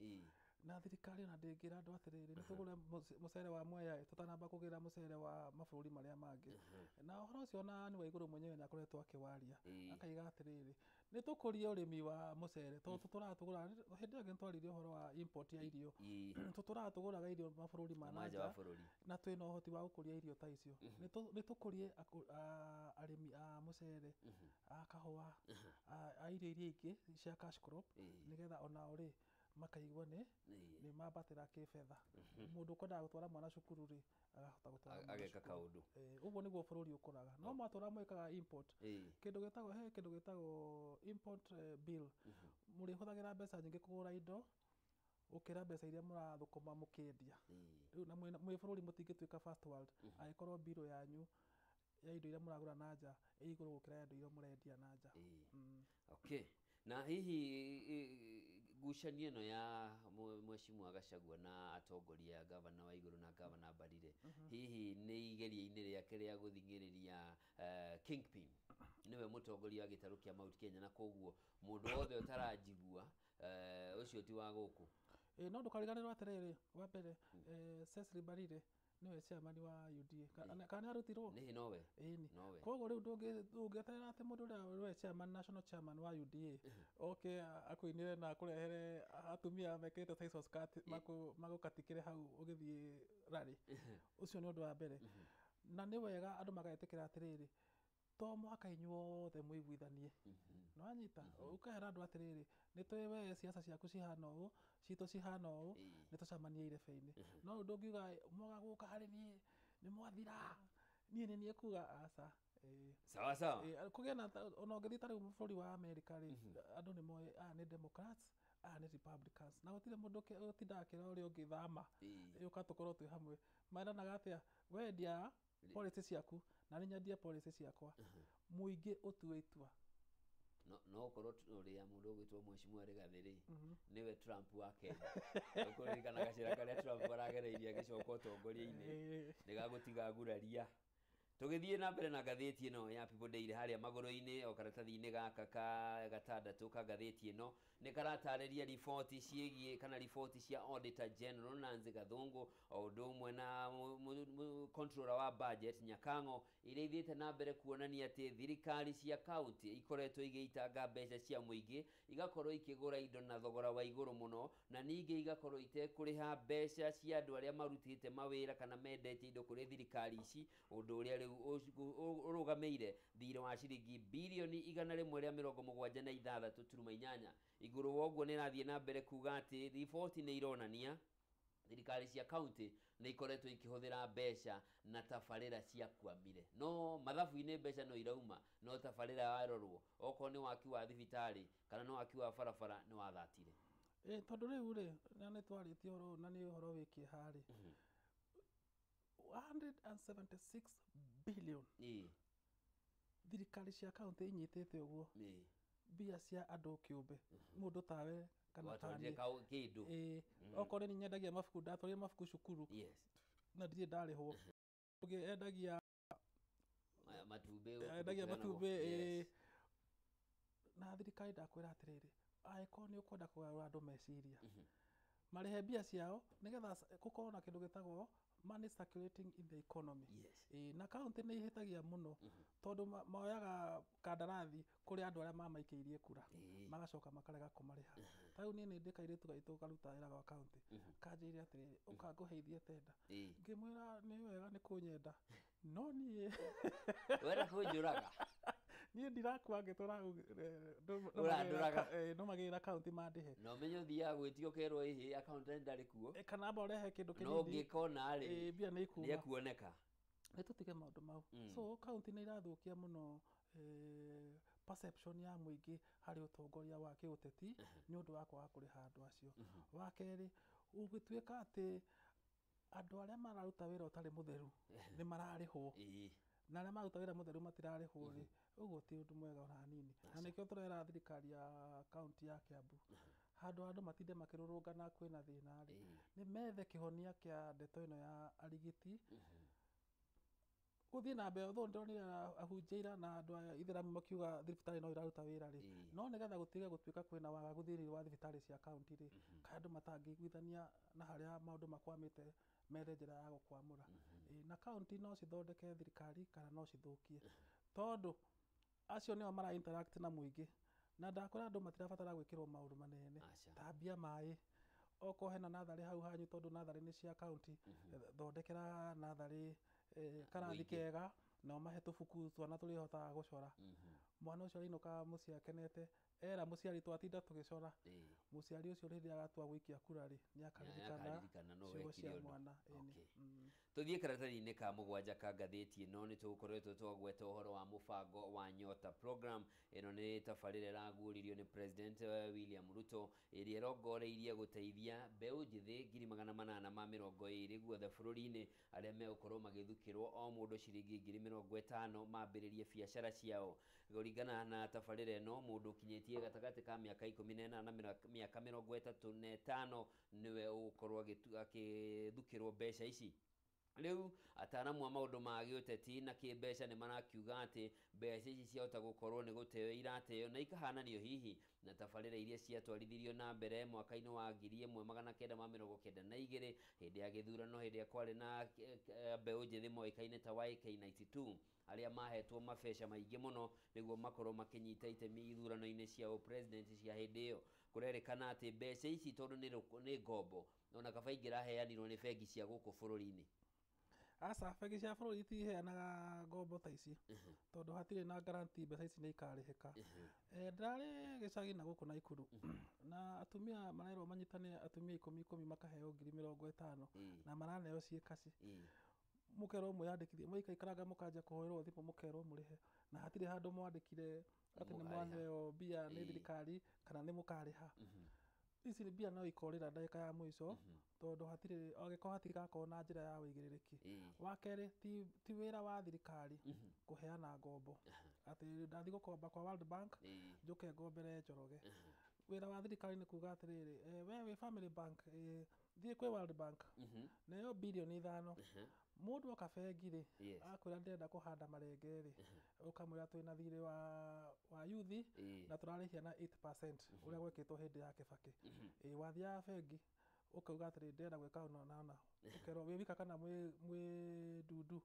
na thirikari ona ndĩngĩra andũ atĩrĩrĩ, nĩ tũgũre mũcere wa Mwea ĩ, tũtanamba kũgĩra mũcere wa mabũrũri marĩa mangĩ. Na ũhoro ũcio ona nĩ wa igũrũ mwenyewe nĩ akoretwo akĩwaria, akaiga atĩrĩrĩ, nĩ tũkũrie ũrĩmi wa mũcere, tondũ tũtũraga tũgũraga. Hĩndĩ ĩyo ĩngĩ nĩtwaririe ũhoro wa import ya irio, tũtũraga tũgũraga irio mabũrũri ma Ma nja wa bũrũri. Na twĩna ũhoti wa gũkũria irio ta icio. Nĩ tũkũrie arĩmi a mũcere, a kahũa, a irio iria ingĩ cia cash crop, nĩgetha onao rĩ makaigua nĩ nĩ mambatĩra kĩbetha. Mũndũ ũkwendaga gũtwara mwana cukuru rĩ, agahota gũtwara mwana Ageka cukuru. kaũndũ. Ũguo nĩguo bũrũri ũkũraga. No mwatũra mwĩkaga import, kĩndũ gĩtagwo, he kĩndũ gĩtagwo import bill, mũrĩhũthagĩra mbeca nyingĩ kũgũra indo gũkĩra mbeca iria mũrathũkũma mũkĩendia. Rĩu na mwĩ bũrũri mũtingĩtuĩka first world angĩkorwo mbirũ yanyu ya indo iria mũragũra na nja ĩ igũrũ gũkĩra ya indo iria mũrendia na nja. Okay, na hihi ngucanio ĩno ya Mheshimiwa Gachagua na atongoria, gavana wa igũrũ na gavana Mbarire, hihi nĩ igeria-inĩ rĩake rĩa gũthing'ĩrĩria kingpin nĩwe mũtongoria wa gĩtarũ kĩa Mount Kenya, na koguo mũndũ wothe ũtaranjigua, ũcio ti wa gũkũ? Ĩ, no ndũkariganĩrwo atĩrĩrĩ, wa mbere, Cecily Mbarire nĩwe chairman wa UDA. Kana nĩ arutirwo? Nĩhĩ nowe. Ĩni. Nowe. Koguo rĩu ndũngĩeterera atĩ mũndũ ũrĩa nĩwe chairman, national chairman wa UDA, oke akũinĩre na akũrehere atumia mekĩrĩte sisal skirt magũkatikĩre hau ũgĩthiĩ rally. Ũcio nĩ ũndũ wa mbere. Na nĩ wega andũ magetĩkĩra atĩrĩrĩ, to mũhaka inyuothe mũiguithanie. Nĩwanyita? Ũkera andũ atĩrĩrĩ, nĩ tũĩ we ciaca ciaku cihana ũũ, citũ cihana ũũ, nĩ tũcemanie irebe-inĩ. No rĩu ndũngiuga mwaga gũka harĩ niĩ nĩ mwathira, niĩ nĩ niĩ kuga aca. Sawa sawa. Kũgĩa na ona ũngĩthiĩ ta rĩu bũrũri wa America rĩ, andũ nĩ moĩ aya nĩ Democrats, aya nĩ Republicans, na gũtirĩ mũndũ ũtindaga akĩra ũrĩa ũngĩ thama, ũka tũkorwo twĩ hamwe. Meranaga atĩa, wendia policy ciaku na nĩ nyendie policy ciakwa, mũingĩ ũtue itua. No ũkorwo ũrĩa mũndũ ũgwĩtwo Mheshimiwa Rigathĩ rĩ, nĩwe Trump wa Kenya. Ũkũririkana gacĩra karĩa Trump aragereirie agĩcoka ũtongoria-inĩ, nĩ gagũtiga nguraria. Tũgĩthiĩ na mbere na ngathĩti ĩno ya People Daily, harĩa magũrũ-inĩ o karatathi-inĩ gaka ka gatandatũ ka ngathĩti ĩno nĩ karatarĩria riboti ciĩgiĩ kana riboti cia Auditor General Nancy Gathungu o ũndũ ũmwe na controller wa budget Nyakang'o, iria ithiĩte na mbere kuonania atĩ thirikari cia kaunti ikoretwo igĩitanga mbeca cia mũingĩ, igakorwo ikĩgũra indo na thogora wa igũrũ mũno, na ningĩ igakorwo itekũrĩha mbeca cia andũ arĩa marutĩte mawĩra kana mendetie indo kũrĩ thirikari ici, ũndũ ũrĩa rĩu rĩu ũrũgamĩire thirĩ wa ciringi birioni 176.8. Igũrũ wa ũguo nĩ ĩrathiĩ na mbere kuga atĩ riboti nĩ ironania thirikari cia kaunti nĩ ikoretwo ikĩhũthĩra mbeca na tabarĩra cia kwamire, no mathabu-inĩ mbeca no irauma, no tabarĩra yarorwo okorwo nĩ waki wa thibitarĩ kana nĩ waki wa barabara nĩ wathatire. Tondũ rĩu rĩ, na nĩ twarĩtie ũhoro ũyũ na nĩ ũhoro wĩ kĩeha rĩ, 176 billion thirikari cia kaunti inyitĩte ũguo mbia cia andũ kĩũmbe, mũndũ tawe kana watwarire kĩndũ. Okorwo nĩ nyendagia mabuku, ndatwarire mabuku cukuru na ndirĩ ndarĩhwo. Ũngĩ endagia matumbĩ, endagia matumbĩ. Na thirikari ndakwĩra atĩrĩrĩ, angĩkorwo nĩ ũkwenda kũgarũra andũ meciria marĩhe mbia ciao nĩgetha gũkorwo na kĩndũ gĩtagwo money circulating in the economy. Na kaunti nĩ ihĩtagia mũno tondũ moyaga kandarathi kũrĩ andũ arĩa mamaikĩirie kura magacoka makarega kũmarĩha. Ta rĩu niĩ nĩ ndĩ kairĩtu gaitũ karuta wĩra gwa kaunti, kanjĩrire atĩrĩrĩ, ũka ngũheithie tenda. Ngĩmwĩra nĩ wega nĩ kũnyenda, no niĩ wenda kũnjũraga, niĩ ndirakua ngĩtũra ndũmagĩrĩra kaunti mandĩhe. No menye ũthiaga gwĩtio ũkerwo ĩhĩ accountant ndarĩ kuo, kana amba ũrehe kĩndũ kĩnini, no ũngĩkona rĩ mbia nĩ ikuma, nĩ ekuoneka. Nĩ tũtige maũndũ mau. So kaunti nĩ irathũkia mũno perception ya mũingĩ harĩ ũtongoria wa kĩũteti nĩ ũndũ wa kwaga kũrĩha andũ acio. Wa kerĩ, ũgĩtuĩka atĩ andũ arĩa mararuta wĩra ũtarĩ mũtheru nĩ mararĩhwo na arĩa maruta wĩra mũtheru matirarĩhwo rĩ, ũguo ti ũndũ mwega ona hanini. Na nĩkĩo tũrera thirikari ya kaunti ya Kiambu, handũ andũ matinde makĩrũrũngana kwĩna thĩna rĩ, nĩ methe kĩhonia kĩa ndeto ĩno ya arigiti gũthiĩ na mbere. Although ndĩronire ahunjia ira na andũ a ithĩramu makiuga thibitarĩ no iraruta wĩra rĩ, no nĩgetha gũtige gũtuĩka kwĩna wagagu thĩinĩ wa thibitarĩ cia kaunti rĩ, kaĩ andũ matangĩiguithania na harĩa maũndũ makwamĩte methe njĩra ya gũkwamũra. Na kaunti no cithondeke thirikari kana no cithũkie, tondũ acio nĩo mara interact na mũingĩ, na ndakwĩra andũ matirabatara gwĩkĩrwo maũndũ manene. Tambia maĩ, okorwo hena natharĩ hau hanyu, tondũ natharĩ nĩ cia kaunti, thondekera natharĩ karathi kega na ũmahe tũbuku twana tũrĩhotaga gũcora. Mwana ũcio arĩinũkaga mũciĩ akenete, era mũciari twatinda tũgĩcora. Mũciari ũcio rĩrĩa agatua gũikia kura rĩ, nĩ akaririkana ciugo cia mwana. Tũthiĩ karatathi-inĩ ka mũgwanja ka ngathĩti ĩno, nĩ tũgũkoretwo twagweta ũhoro wa mũbango wa Nyota program. Ĩno nĩ tabarĩra ĩraguũririo nĩ President William Ruto, ĩrĩa ĩrongoreirie gũteithia mbeũ njĩthĩ 820,000 guothe bũrũri-inĩ arĩa megũkorwo magĩthukĩrwo o mũndũ ciringi 50,000 mambĩrĩrie biacara ciao. Kũringana na tabarĩra ĩno, mũndũ ũkinyĩtie gatagatĩ ka mĩaka 18 na mĩaka 35 nĩwe ũgũkorwo agĩthukĩrwo mbeca ici. Rĩu ataaramu a maũndũ ma gĩũteti na kĩmbeca nĩ marakiuga atĩ mbeca ici ciahota gũkorwo nĩ gũteo irateo na ikahananio hihi na tabarĩra iria ciatwarithirio na mbere mwaka-inĩ wa 1992 hĩndĩ ya gĩthurano, hĩndĩ ĩrĩa kwarĩ na mbeũ njĩthĩ moĩkaine ta YK92 arĩa mahetwo mabeca maingĩ mũno nĩguo makorwo makĩnyita itemi ithurano-inĩ cia president cia hĩndĩ ĩyo. Kũrerĩkana atĩ mbeca ici tondũ nĩ ngombo, ona kaba ingĩraheanirwo nĩ bengi cia gũkũ bũrũri-inĩ. Aca, bengi cia bũrũri itiheanaga ngombo ta ici tondũ hatirĩ na guarantee mbeca ici nĩ ikarĩhĩka. Ndĩrarĩ gĩcagi na gũkũ Naikuru, na atumia marerwo manyitane atumia 10 10 makaheo 50,000 na maraneo ciĩ kaci. Mũkerwo mwĩyandĩkithie, mũikaikaranga mũkanjia kũhũrĩrwo thimũ mũkerwo mũrĩhe, na hatirĩ handũ mwandĩkire atĩ nĩ mwaneo mbia nĩ thirikari kana nĩ mũkarĩha. Ici mbia no ikorĩra ndagĩka ya mũico tondũ hatirĩ, angĩkorwo hatigakorwo na njĩra ya ũigĩrĩrĩki. Wa kerĩ, ti wĩra wa thirikari kũheana ngombo atĩ ndathiĩ gũkomba kwa World Bank njũke ngombere Njoroge. Wĩra wa thirikari nĩ kuga atĩrĩrĩ, we wĩ Family Bank, thiĩ kwĩ World Bank nayo birioni 5. Mũndũ oka bengi rĩ, akwĩra ndĩrenda kũhanda marenge rĩ, ũkamwĩra twĩna thirĩ wa yuthi na tũrarĩhia na 8% ũrĩa gwekĩtwo hĩndĩ ya Kibaki. Wathiaga bengi ũkauga atĩrĩ ndĩrenda gwĩka ũna na ũna, ũkerwo wĩ wika kana mwĩ ndundu,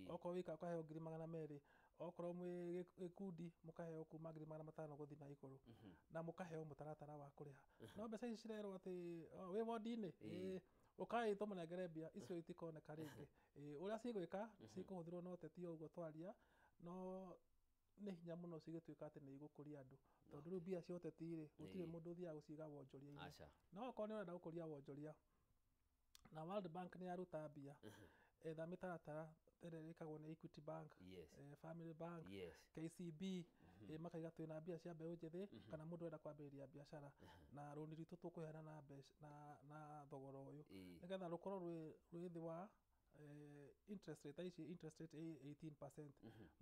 okorwo wika ũkaheo 200,000, okorwo mwĩ gĩkundi mũkaheo kuma 500,000 gũthiĩ na igũrũ, na mũkaheo mũtaratara wa kũrĩha. No mbeca ici cirerwo atĩ wĩ wondi-inĩ, Ũkai tũmũnengere mbia icio itikoneka rĩngĩ. Ũrĩa cigwĩka cikũhũthĩrwo no ũteti o ũguo twaria, no nĩ hinya mũno cigĩtuĩka atĩ nĩ igũkũria andũ, tondũ rĩu mbia cia ũteti rĩ, gũtirĩ mũndũ ũthiaga gũciga wonjoria-inĩ. No okorwo nĩ ũrenda gũkũria wonjoria na World Bank nĩ yaruta mbia, etha mĩtaratara ĩrĩa ĩkagwo nĩ Equity Bank, Family Bank, KCB, makaiga twĩna mbia cia mbeũ njĩthĩ kana mũndũ ũrenda kwambĩrĩria biacara, na rũni rwitũ tũkũheana na mbeca na thogora ũyũ, nĩgetha rũkorwo rwĩ thĩ wa interest rate. Ici interest rate ĩ 18%,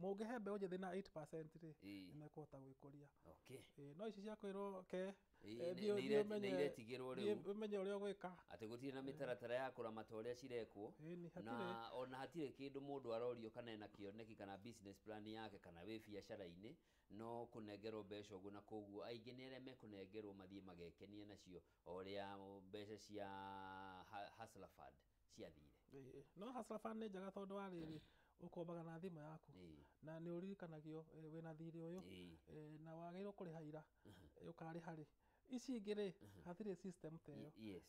mũngĩhe mbeũ njĩthĩ na 8% rĩ, nĩ mekũhota gwĩkũria. No ici cia kwĩrwo ke nĩ iretigĩrwo rĩu. Ũmenye ũrĩa ũgwĩka. Atĩ gũtirĩ na mĩtaratara ya kũramata ũrĩa cirekwo, na ona hatirĩ kĩndũ mũndũ arorio kana ena kĩoneki kana business plan yake kana wĩ biacara-inĩ, no kũnengerwo mbeca ũguo, na koguo aingĩ nĩ arĩa mekũnengerwo mathiĩ magekenie nacio o ũrĩa mbeca cia Hustler Fund ciathire. No Hustler Fund nĩ njega tondũ wa rĩrĩ, ũkombaga na thimũ yaku na nĩ ũririkanagio wĩna thirĩ ũyũ na wagĩrĩirwo kũrĩha ira, ũkarĩha rĩ. Ici ingĩ rĩ, hatirĩ system ta ĩyo.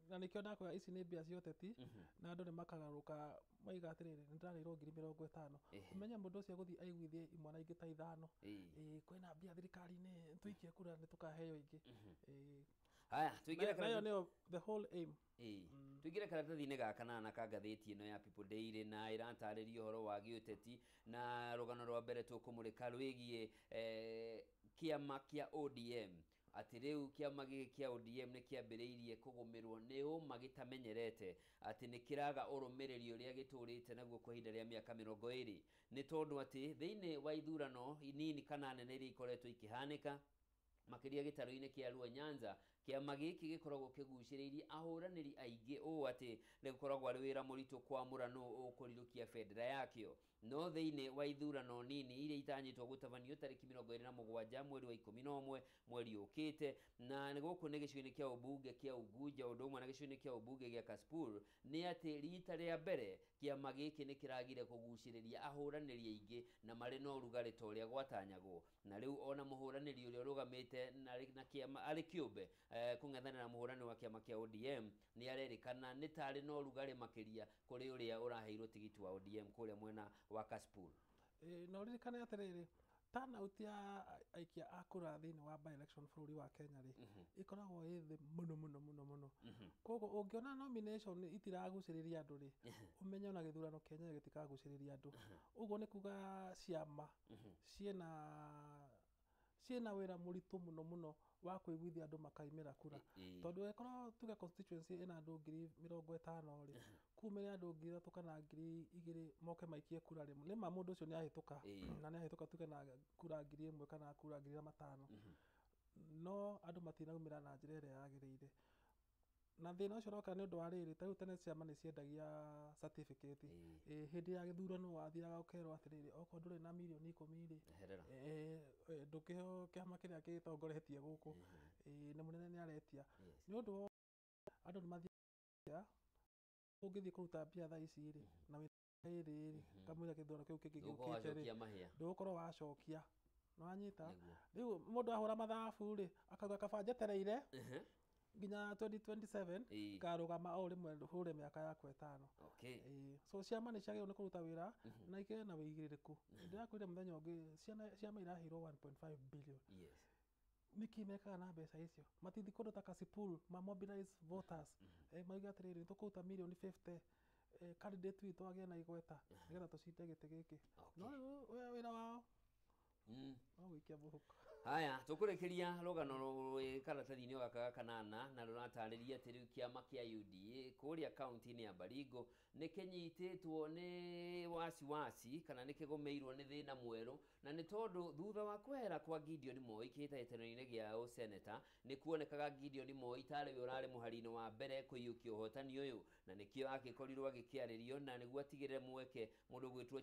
Na nĩkĩo ndakwĩra ici nĩ mbia cia ũteti, na andũ nĩ makagarũrũka maiga atĩrĩrĩ, nĩ ndĩrarĩirwo 50,000. Ũmenye mũndũ ũcio agũthiĩ aiguithie imwana ingĩ ta ithano, kwĩna mbia thirikari-inĩ, tũikie kura nĩ tũkaheo ingĩ. Haya, tũingĩre. Nayo nĩyo the whole aim. Tũingĩre karatathi-inĩ ga kanana ka ngathĩti ĩno ya People Daily, na ĩratarĩria ũhoro wa gĩũteti, na rũgano rwa mbere tũkũmũrĩka rwĩgiĩ kĩama kĩa ODM, atĩ rĩu kĩama gĩkĩ kĩa ODM nĩ kĩambĩrĩirie kũgũmĩrwo nĩ ũma gĩtamenyerete, atĩ nĩ kĩraga ũrũmĩrĩri ũrĩa gĩtũrĩte naguo kwa ihinda rĩa mĩaka 20, nĩ tondũ atĩ thĩinĩ wa ithurano nini kana nene iria ikoretwo ikĩhanĩka makĩria gĩtarũ-inĩ kĩa Luo Nyanza, kĩama gĩkĩ gĩkoragwo kĩgucĩrĩirie ahũranĩri aingĩ ũũ atĩ nĩ gũkoragwo arĩ wĩra mũritũ kwamũra nũ ũkũrirũkia bendera yakĩo. No thĩinĩ wa ithurano nini iria itanyĩtwo gũtabanio tarĩki 27 mweri wa 11 mweri ũkĩte, na nĩ gũkũ nĩ gĩcigo-inĩ kĩa ũmbunge kĩa Unguja ũndũ ũmwe na gĩcigo-inĩ kĩa ũmbunge gĩa Kasipul, nĩ atĩ rita rĩa mbere kĩama gĩkĩ nĩ kĩragire kũgucĩrĩria ahũranĩri aingĩ na marĩ na ũrugarĩ ta ũrĩa gwatanyagwo. Na rĩu ona mũhũranĩri ũrĩa ũrũgamĩte na kĩama arĩ kĩũmbe kũng'ethanĩra na mũhũrani wa kĩama kĩa ODM nĩ arerĩkana nĩ tarĩ na ũrugarĩ makĩria kũrĩ ũrĩa ũraheirwo tigiti wa ODM kũrĩa mwena wa Kasipul. Na ũririkane atĩrĩrĩ, turnout ya aikia a kura thĩinĩ wa by election bũrũri wa Kenya rĩ, ĩkoragwo ĩ thĩ mũno mũno mũno mũno. Koguo ũngĩona nomination itiragucĩrĩria andũ rĩ, ũmenye ona gĩthurano kĩenyewe gĩtikagucĩrĩria andũ. Ũguo nĩ kuga ciama ciĩna wĩra mũritũ mũno mũno wa kũiguithia andũ makaimĩra kura, tondũ ĩkorwo tuge constituency ĩna andũ 50,000 rĩ, kumĩre andũ 3,000 kana 2,000 moke maikie kura rĩ, nĩma mũndũ ũcio nĩ ahĩtũka, na nĩ ahĩtũka tuge na kura 1,000 kana kura 5,000, no andũ matinaumĩra na njĩra ĩrĩa yagĩrĩire. Na thĩna ũcio ũroka nĩ ũndũ wa rĩrĩ, ta rĩu tene ciama nĩ ciendagia certificate. Hĩndĩ ya gĩthurano wathiaga ũkerwo atĩrĩrĩ, okorwo ndũrĩ na 10 mirioni rĩ, Eherera. Ndũkĩheo kĩama kĩrĩa gĩtongoretie gũkũ. Na mũnene nĩ aretia. Nĩ ũndũ wa andũ nĩ mathiaga, ũngĩthiĩ kũruta mbia thaa ici rĩ, na wĩna ĩrĩ rĩ, kamũira gĩthurano kĩu kĩngĩ Ndũgũkorwo gĩũkĩte rĩ, wacokia mahĩa. Ndũgũkorwo wacokia, nĩwanyita? Nĩguo. Rĩu mũndũ ahũra mathabu rĩ, akauga kaba njetereire nginya 2027, ngarũgama o rĩmwe hũre mĩaka yakwa 5. So ciama nĩ ciagĩrĩirwo nĩ kũruta wĩra na ikĩgĩe na wĩigĩrĩrĩku. Ndĩrakwĩrire mũthenya ũngĩ ciama iraheirwo 1.5 billion. Nĩkĩ mekaga na mbeca icio? Matithi kũndũ ta Kasipul ma mobilize voters, mauge atĩrĩrĩ, nĩ tũkũruta mirioni 50, candidate witũ agĩe na igweta nĩgetha tũcinde gĩtĩ gĩkĩ. No rĩu wĩra wao no gũikia mũhuko. Haya, tũkũrĩkĩria rũgano rwĩ karatathi-inĩ gaka ga kanana, na rũratarĩria atĩ rĩu kĩama kĩa UDA kũrĩa kaunti-inĩ ya Baringo nĩ kĩnyitĩtwo nĩ wasiwasi kana nĩ kĩgũmĩirwo nĩ thĩna mwerũ, na nĩ tondũ thutha wa kwehera kwa Gideon Moi kĩhĩtahĩtano-inĩ gĩa ũseneta, nĩ kuonekaga Gideon Moi tarĩ we ũrarĩ mũhari-inĩ wa mbere kũiyũkia ũhotani ũyũ, na nĩkĩo agĩkorirwo agĩkĩarĩrio na nĩguo atigĩrĩre mweke mũndũ ũgwĩtwo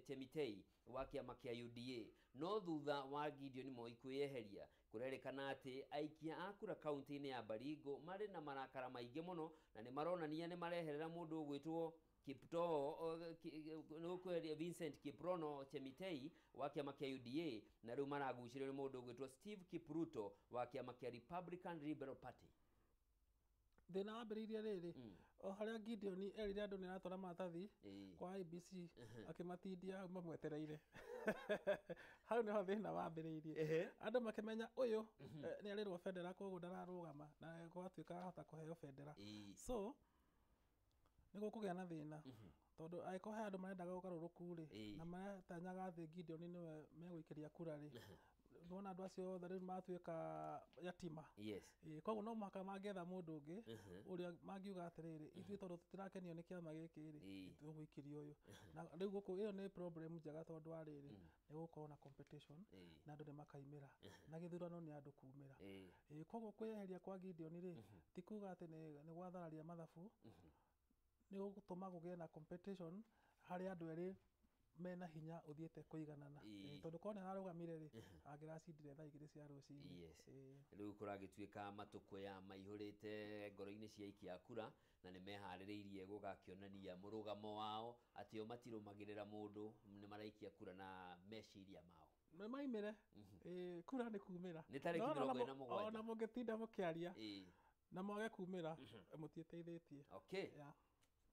Chemitei wa kĩama kĩa UDA. No thutha wa Gideon Moi kwĩyeheria, kũrerĩkana atĩ aikia a kura kaunti-inĩ ya Baringo marĩ na marakara maingĩ mũno, na nĩ maronania nĩ mareherera mũndũ ũgwĩtwo Kiptoo nĩ kweheria Vincent Kiprono Chemitei wa kĩama kĩa UDA, na rĩu maragucĩrĩrio nĩ mũndũ ũgwĩtwo Steve Kipruto wa kĩama kĩa Republican Liberal Party. Thĩna wambĩrĩirie rĩrĩ, o harĩa Gideon erire andũ nĩ aratwara maratathi kwa IEBC, akĩmatindia hau mamwetereire. Hau nĩho thĩna wambĩrĩirie, andũ makĩmenya ũyũ nĩ arĩrwo bendera, koguo ndararũgama, na gwatuĩka ahota kũheo bendera. So nĩ gũkũgĩa na thĩna, tondũ angĩkorwo he andũ marendaga ũgarũrũku rĩ, na maretanyaga thĩ Gideon nĩwe megũikĩria kura rĩ, nĩwona andũ acio othe rĩu matuĩka yatima. Koguo no mũhaka mangĩetha mũndũ ũngĩ ũrĩa mangiuga atĩrĩrĩ, ithuĩ tondũ tũtirakenio nĩ kĩama gĩkĩ rĩ, tũgũikĩria ũyũ. Na rĩu gũkũ ĩyo nĩ problem njega, tondũ wa rĩrĩ, nĩ gũgũkorwo na competition na andũ nĩ makaimĩra, na gĩthurano nĩ andũ kumĩra. Koguo kwĩyeheria kwa Gideon rĩ, ti kuga atĩ nĩ gwathararia mathabu, nĩ gũgũtũma kũgĩe na competition harĩ andũ erĩ mena hinya ũthiĩte kũiganana. Tondũ korwo nĩ ararũgamire rĩ, angĩracindire thaa 2 cia rũcinĩ. Rĩu kũragĩtuĩka matũkũya maihũrĩte ngoro-inĩ cia aikia a kura, na nĩ meharĩrĩirie gũgakĩonania mũrũgamo wao atĩ o matirũmagĩrĩra mũndũ, nĩ maraikia kura na meciria mao. Nĩ maimĩre. Kura nĩ kumĩra. Nĩ tarĩki 47. Ona mũngĩtinda mũkĩaria na mwage kumĩra, mũtiĩteithĩtie.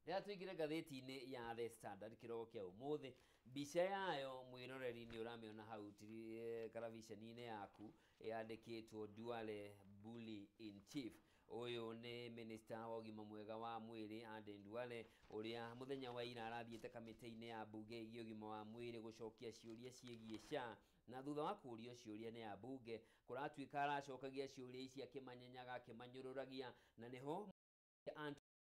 Rĩrĩa tũingĩre ngathĩti-inĩ ya The Standard kĩroko kĩa ũmũthĩ, mbica yayo mwĩroreri nĩ ũramĩona hau karabiceni-inĩ yaku, yandĩkĩtwo Duale Bully in Chief. Ũyũ nĩ minister wa ũgima mwega wa mwĩrĩ Aden Duale, ũrĩa mũthenya wa ira arathiĩte kamĩtĩ-inĩ ya mbunge ĩgiĩ ũgima wa mwĩrĩ gũcokia ciũria ciĩgiĩ SHA, na thutha wa kũũrio ciũria nĩ ambunge, kũratuĩka aracokagia ciũria ici akĩmanyenyaga, akĩmanyũrũragia, na nĩho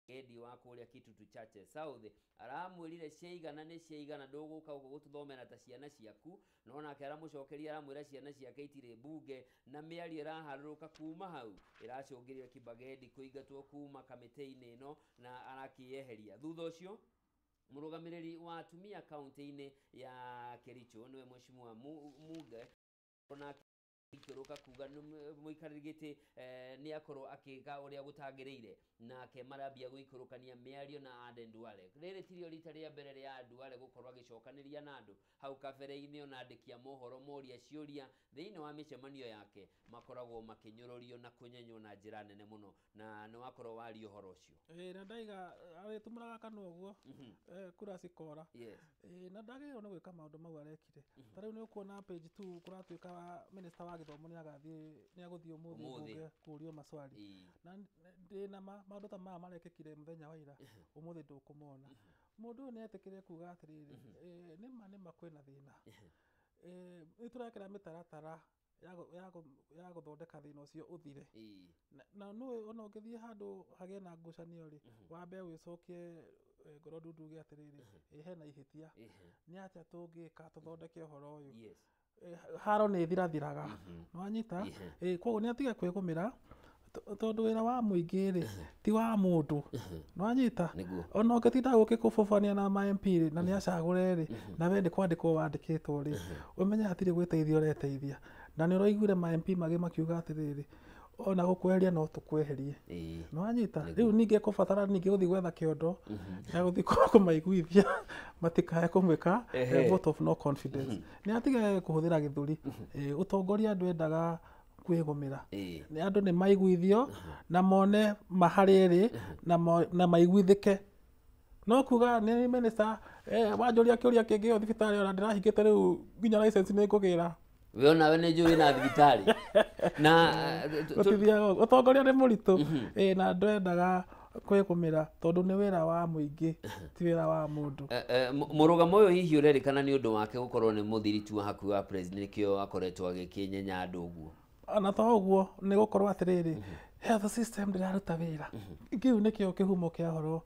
Gendi wa kũrĩa Kitutu Chache South aramwĩrire ciaigana nĩ ciaigana, ndũgũka gũkũ gũtũthomera ta ciana ciaku, no nake aramũcokeria aramwĩra ciana ciake itirĩ mbunge, na mĩario ĩraharũrũka kuma hau ĩracũngĩrĩria Kibagendi kũingatwo kuma kamĩtĩ-inĩ ĩno na arakĩyeheria. Thutha ũcio mũrũgamĩrĩri wa atumia kaunti-inĩ ya Kericho nĩwe Mheshimiwa Muge onake ikĩrũka kuga mũikarĩri gĩtĩ nĩ akorwo akĩka ũrĩa gũtagĩrĩire, nake marambia gũikũrũkania mĩario na Aden Duale. Rĩrĩ tirio rita rĩa mbere rĩa Duale gũkorwo agĩcokanĩria na andũ hau kabere-inĩ, ona andĩki a mohoro moria ciũria thĩinĩ wa mĩcemanio yake makoragwo makĩnyũrũrio na kũnyenywo na njĩra nene mũno, na nĩ wakorwo waria ũhoro ũcio. Na ndaiga arĩtumũraga kanua ũguo, kura cikora. Na ndagĩrĩirwo nĩ gwĩka maũndũ mau arekire. Ta rĩu nĩ ũkuona page 2 kũratuĩka minister wa gĩthomo nĩ agũthiĩ ũmũthĩ mbunge kũũrio maswali. Na ndĩna maũndũ ta maya marekĩkire mũthenya wa ira, ũmũthĩ ndũkũmona. Mũndũ ũyũ nĩ etĩkĩre kuga atĩrĩrĩ, nĩma nĩma kwĩna thĩna. Nĩ tũrekĩra mĩtaratara ya gũthondeka thĩna ũcio ũthire. Na nũĩ ona ũngĩthiĩ handũ hagĩe na ngucanio rĩ, wambe wĩcokie ngoro ndundu uge atĩrĩrĩ, hena ihĩtia. Nĩ atĩa tũngĩka tũthondeke ũhoro ũyũ? Haro nĩ ĩthirathiraga. Nĩwanyita? Koguo nĩ atige kwĩgũmĩra, tondũ wĩra wa mũingĩ rĩ, ti wa mũndũ. Nĩwanyita? Ona ũngĩtinda gũkĩkũbũbania na ma MP rĩ, na nĩ acagũre rĩ, na we nĩ kwandĩkwo wandĩkĩtwo rĩ, ũmenye hatirĩ gwĩteithia ũreteithia. Na nĩ ũraiguire ma MP magĩ makiuga atĩrĩrĩ, ona gũkweheria no tũkweherie. Nĩwanyita? Rĩu ningĩ kũbatara ningĩ gũthiĩ gwetha kĩondo ya gũthiĩ kũmaiguithia matikae kũmwĩka vote of no confidence. Nĩ atige kũhũthĩra gĩthũri. Ũtongoria ndwendaga kwĩgũmĩra. Nĩ andũ nĩ maiguithio na mone maharĩ rĩ, na maiguithĩke. No kuga nĩ minister, wanjũria kĩũria kĩngĩ o thibitarĩ ona ndĩrahingĩte rĩu nginya license nĩ ngũgĩra. We onawe nĩ njũĩ na thibitarĩ. Na gũtithiaga ũguo. Ũtongoria nĩ mũritũ. Na ndwendaga kwĩgũmĩra tondũ nĩ wĩra wa mũingĩ, ti wĩra wa mũndũ. Mũrũgamo ũyũ hihi ũrerĩkana nĩ ũndũ wake gũkorwo nĩ mũthiritu wa hakuhĩ wa president, nĩkĩo akoretwo agĩkĩnyenya andũ ũguo? Ona to ũguo, nĩ gũkorwo atĩrĩrĩ, health system ndĩraruta wĩra. Kĩu nĩkĩo kĩhumo kĩa ũhoro.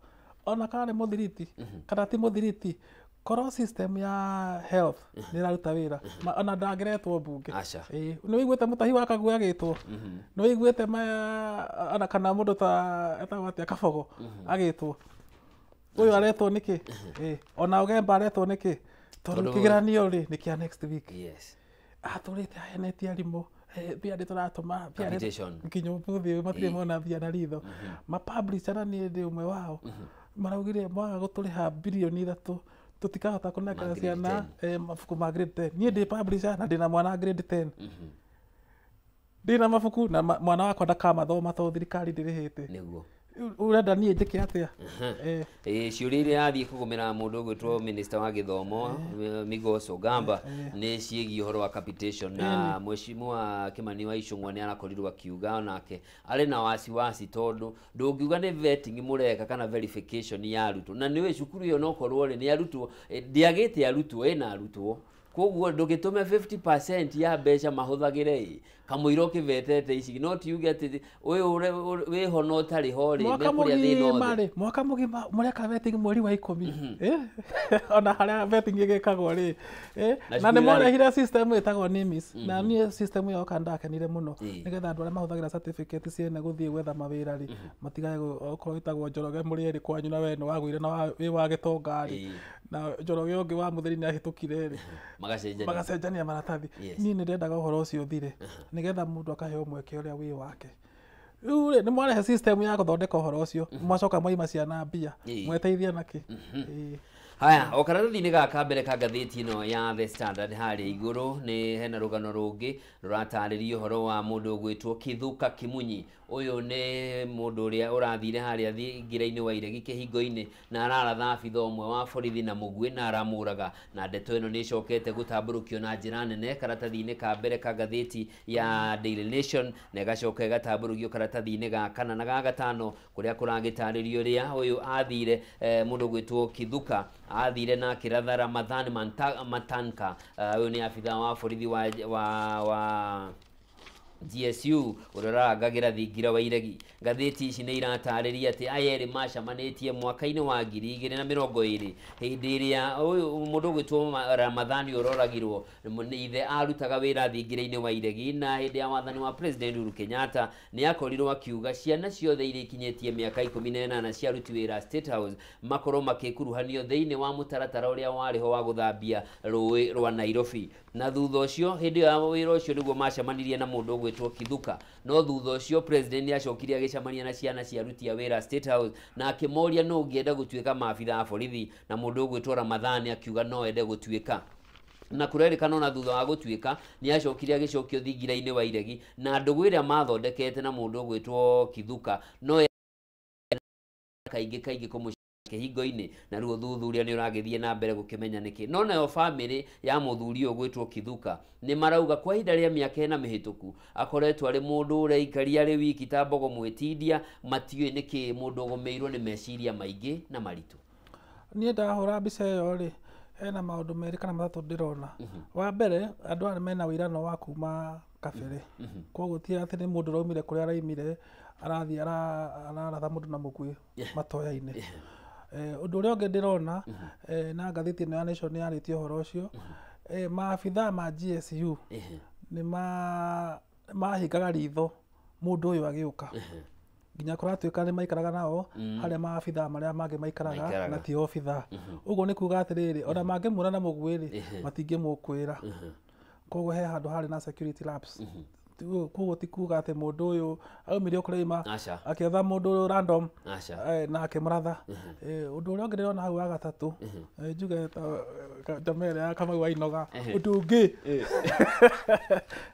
Ona kana nĩ mũthiriti, kana ti mũthiriti, korwo system ya health nĩ ĩraruta wĩra, ona ndangĩretwo mbunge. Nĩ ũiguĩte mũtahi wa Kagwe agĩtwo? Nĩ ũiguĩte maya, ona kana mũndũ ta etagwo atĩa, Kabogo agĩtwo? Ũyũ aretwo nĩkĩ? Ona Ũgemba aretwo nĩkĩ? Tondũ kĩgeranio rĩ, nĩ kĩa next week. Atũrĩte ahenetie arimũ. Mbia nĩ tũratũma, mbia nĩ nginya ũmũthĩ matirĩ mona mbia na ritho. Ma-publisher na niĩ ndĩ ũmwe wao, maraugire mwaga gũtũrĩha birioni 3 tũtikahota kũnengera ciana mabuku ma grade 10. Niĩ ndĩ publisher na ndĩna mwana grade 10. Ndĩna mabuku na mwana wakwa ndakamathoma tondũ thirikari ndĩrĩhĩte. Ũrenda niĩ njĩke atĩa? Ciũria iria athiĩ kũgũmĩra mũndũ ũgwĩtwo minister wa gĩthomo Migos Ogamba nĩ ciĩgiĩ ũhoro wa capitation, na mheshimiwa Kimani wa Ichung'wa nĩ arakorirwo akiuga onake arĩ na wasiwasi tondũ ndũngiuga nĩ vetting mũreka kana verification ya arutwo, na nĩũĩ cukuru ĩyo no korwo rĩ nĩ arutwo, ndĩagĩte arutwo, ĩna arutwo, koguo ndũgĩtũme 50% ya mbeca mahũthagĩre ĩ kamũira ũkĩvetete ici, no tiuge atĩ ũyũ wĩho na ũtarĩ ho rĩ mekũrĩa thĩna othe. Mwaka mũgima mũreka vetting mweri wa 10 ona harĩa vetting ĩgĩkagwo rĩ, na nĩ mwarehire system ĩtagwo NIMIS, na niĩ system ĩyo yoka ndakenire mũno nĩgetha andũ arĩa mahũthagĩra certificate ciene gũthiĩ gwetha mawĩra rĩ matigae okorwo wĩtagwo Njoroge mũrĩ erĩ kwanyu na we nĩ wagũire na wĩ wa gĩtonga rĩ, na Njoroge ũngĩ wa mũthĩni nĩ ahĩtũkire rĩ, magacenjania maratathi. Niĩ nĩ ndendaga ũhoro ũcio ũthire nĩgetha mũndũ akaheo mweke ũrĩa wĩ wake. Rĩu rĩ nĩ mwarehe system ya gũthondeka ũhoro ũcio, mwacoka mwaima ciana mbia, mweteithia nakĩ? Haya, o karatathi-inĩ gaka mbere ka ngathĩti ĩno ya The Standard harĩa igũrũ nĩ hena rũgano rũngĩ rũratarĩria ũhoro wa mũndũ ũgwĩtwo Kithuka Kimunyi. Ũyũ nĩ mũndũ ũrĩa ũrathire harĩa thingira-inĩ wa Iregi kĩhingo-inĩ na araratha abitha ũmwe wa borithi na mũguĩ na aramũraga, na ndeto ĩno nĩ ĩcokete gũtambũrũkio na njĩra nene karatathi-inĩ ka mbere ka ngathĩti ya Daily Nation, na ĩgacoka ĩgatambũrũkio karatathi-inĩ ga kana na ga gatano kũrĩa kũragĩtarĩrio ũrĩa ũyũ athire, mũndũ ũgwĩtwo Kithuka athire na akĩratha Ramadhan Matanka. Ũyũ nĩ abitha wa borithi wa GSU ũrĩa ũrarangagĩra thingira wa Iregi. Ngathĩti ici nĩ iratarĩria atĩ aya erĩ macemanĩtie mwaka-inĩ wa 2020 hĩndĩ ĩrĩa ũyũ mũndũ ũgwĩtwo Ramadhani ũroragirwo ithe arutaga wĩra thingira-inĩ wa Iregi, na hĩndĩ ya wathani wa President Uhuru Kenyatta nĩ akorirwo akiuga ciana ciothe iria ikinyĩtie mĩaka 18 cia aruti wĩra State House makorwo makĩkuruhanio thĩinĩ wa mũtaratara ũrĩa warĩ ho wa gũthambia rũĩ rwa Nairobi. Na thutha ũcio hĩndĩ ya wĩra ũcio nĩguo macemanirie na mũndũ ũgwĩtwo Kithuka, no thutha ũcio president nĩacokire agĩcemania na ciana cia aruti a wĩra State House na akĩmoria nũ ũngĩenda gũtuĩka maabitha a borithi, na mũndũ ũgwĩtwo Ramadhani akiuga no ende gũtuĩka, na kũrerĩkana ona thutha wa gũtuĩka nĩ acokire agĩcokio thingira-inĩ wa Iregi, na ndũgũ ĩrĩa mathondekete na mũndũ ũgwĩtwo Kithuka no kaingĩ kaingĩ kũmũ kĩhingo-inĩ, na rĩu ũthuthuria nĩ ũragĩthiĩ na mbere gũkĩmenya nĩkĩ. No nayo bamĩrĩ ya mũthuri ũyũ ũgwĩtwo Kithuka nĩ marauga kwa ihinda rĩa mĩaka ĩna mĩhĩtũku akoretwo arĩ mũndũ ũreikaria arĩ wiki ta mbogo mwĩtindia, matiũĩ nĩkĩ mũndũ ũgũmĩirwo nĩ meciria maingĩ na maritũ. Niĩ ndahũra mbica ĩyo rĩ, hena maũndũ merĩ kana matatũ ndĩrona. Wa mbere, andũ aya mena wĩirano wa kuma kabere, koguo ti atĩ nĩ mũndũ ũraumire kũrĩa araumire arathiĩ araratha mũndũ na mũguĩ matoya-inĩ. Ũndũ ũrĩa ũngĩ ndĩrona na ngathĩti ĩno ya Nation nĩ yarĩtie ũhoro ũcio, maabithaa ma GSU nĩ mahingaga ritho mũndũ ũyũ agĩũka, nginya kũratuĩka nĩ maikaraga nao harĩa maabithaa marĩa mangĩ maikaraga na ti obithaa. Ũguo nĩ kuga atĩrĩrĩ, ona mangĩmuona na mũguĩ rĩ matingĩmũkwĩra. Koguo he handũ harĩ na security lapse. Koguo ti kuga atĩ mũndũ ũyũ aumire kũrĩa akĩetha mũndũ random na akĩmũratha. Ũndũ ũrĩa ũngĩ ndĩrona hau wa gatatũ, njuge njama ĩrĩa ya Kamau wa Inoga, ũndũ ũngĩ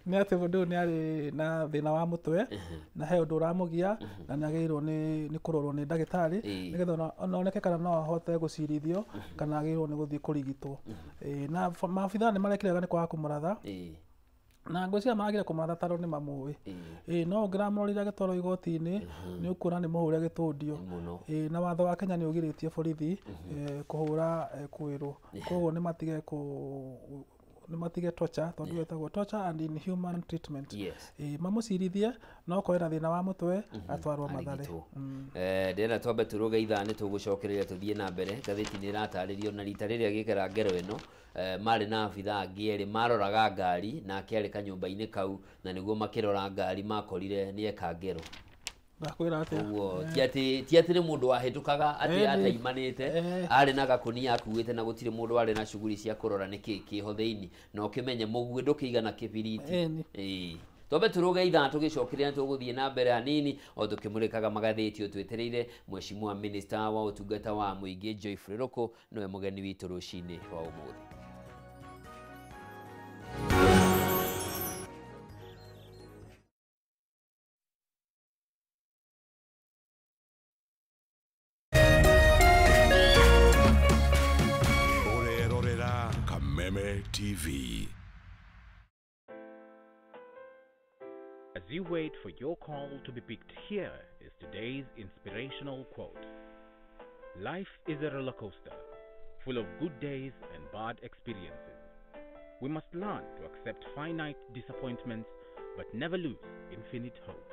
nĩ atĩ mũndũ ũyũ nĩ arĩ na thĩna wa mũtwe na he ũndũ ũramũgia na nĩ agĩrĩirwo nĩ kũrorwo nĩ ndagĩtarĩ nĩgetha oneke kana no ahote gũcirithio kana agĩrĩirwo nĩ gũthiĩ kũrigitwo. Na maabithaa nĩ marekire wega nĩ kwaga kũmũratha, na ngwĩciria maragire kũmũratha tondũ nĩ mamũĩ. No ũngĩramũrorire agĩtwarwo igoti-inĩ nĩ ũkuona nĩ mũhũre gĩtũndio. Na watho wa Kenya nĩ ũgirĩtie borithi kũhũra kwĩrwo, koguo nĩ matige torture tondũ ĩtagwo torture and inhuman treatment. Mamũcirithie no okorwo ena thĩna wa mũtwe atwarwo Mathare. Ndĩrenda twambe tũrũge ithaa nĩ tũgũcokereria tũthiĩ na mbere. Ngathĩti nĩ ĩratarĩrio na rita rĩrĩa gĩkĩra ngero ĩno marĩ na abithaa angĩ erĩ maroraga ngari nake arĩ kanyũmba-inĩ kau, na nĩguo makĩrora ngari makorire nĩ eka ngero. Ndakwĩra atĩa? Ũguo ti atĩ nĩ mũndũ wahĩtũkaga atĩ ataimanĩte, arĩ na gakũnia akuĩte na gũtirĩ mũndũ warĩ na shughuli cia kũrora nĩkĩ kĩho thĩinĩ, na ũkĩmenye mũguĩ ndũkĩigana kĩbiriti. Twambe tũrũge ithaa tũgĩcokeria tũgũthiĩ na mbere hanini o tũkĩmũrĩkaga magathĩti twetereire Mheshimiwa Minister wa ũtungata wa mũingĩ Joyfrey Ruku nĩwe mũgeni witũ rũcinĩ rwa ũmũthĩ. As you wait for your call to be picked, here is today's inspirational quote. Life is a roller coaster, full of good days and bad experiences. We must learn to accept finite disappointments, but never lose infinite hope.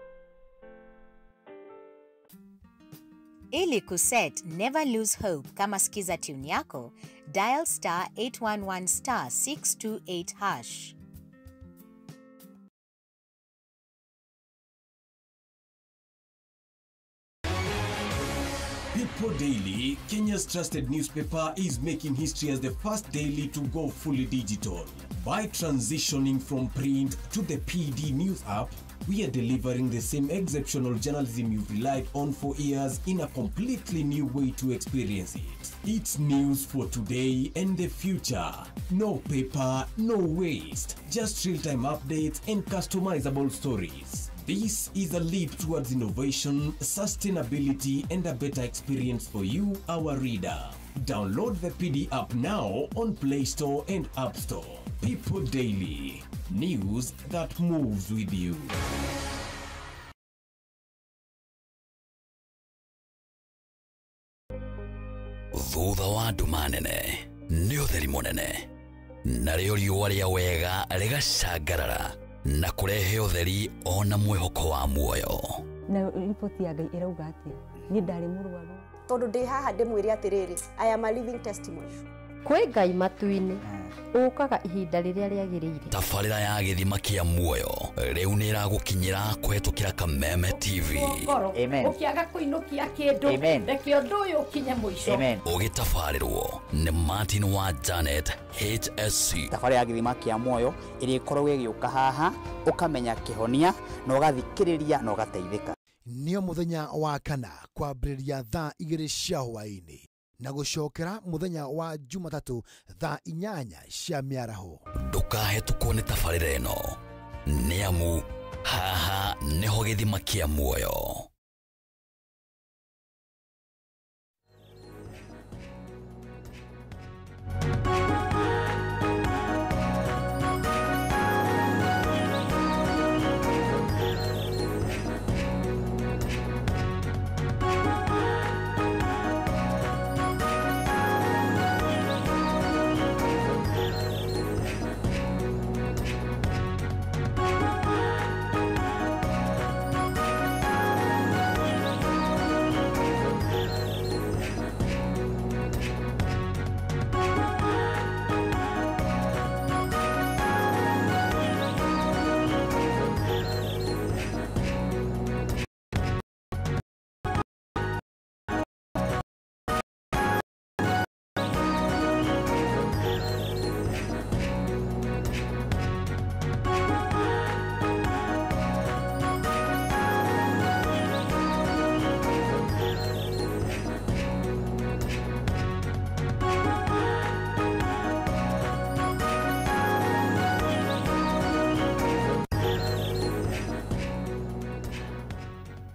Ili kuset Never Lose Hope kama skiza tune yako, dial star 811 star 628 hash. People Daily, Kenya's trusted newspaper, is making history as the first daily to go fully digital. By transitioning from print to the PD News app, we are delivering the same exceptional journalism you've relied on for years in a completely new way to experience it. It's news for today and the future. No paper, no waste. Just real-time updates and customizable stories. This is a leap towards innovation, sustainability, and a better experience for you, our reader. Download the PD app now on Play Store and App Store. People Daily, news that moves with you. Thutha wa nduma nene nĩ ũtheri mũnene, narĩo riũa rĩa wega rĩgacangarara na kũrehe ũtheri ona mwĩhoko wa muoyo. Na riboti ya Ngai ĩrauga atĩa? Niĩ ndarĩ mũrwaru. Tondũ ndĩ haha ndĩmwĩre atĩrĩrĩ, I am a living testimony. Kwĩ Ngai matu-inĩ ũkaga ihinda rĩrĩa rĩagĩrĩire. Tabarĩra ya gĩthima kĩa muoyo rĩu nĩ ĩragũkinyĩra kũhetũkĩra Kameme TV. Amen. Ũkĩaga kũinũkia kĩndũ, reke ũndũ ũyũ ũkinye mũico. Amen. Ũgĩtabarĩrwo nĩ Martin wa Janet HSC. Tabarĩra ya gĩthima kĩa muoyo ĩrĩa ĩkoragwo ĩgĩũka haha ũkamenya kĩhonia na ũgathikĩrĩria na ũgateithĩka. Nĩo mũthenya wa kana kwambĩrĩria thaa 2 cia hwaĩ-inĩ na gũcokera mũthenya wa Jumatatũ thaa 8 cia mĩaraho. Ndũkahetũkwo nĩ tabarĩra ĩno, nĩ amu haha nĩho gĩthima kĩa muoyo.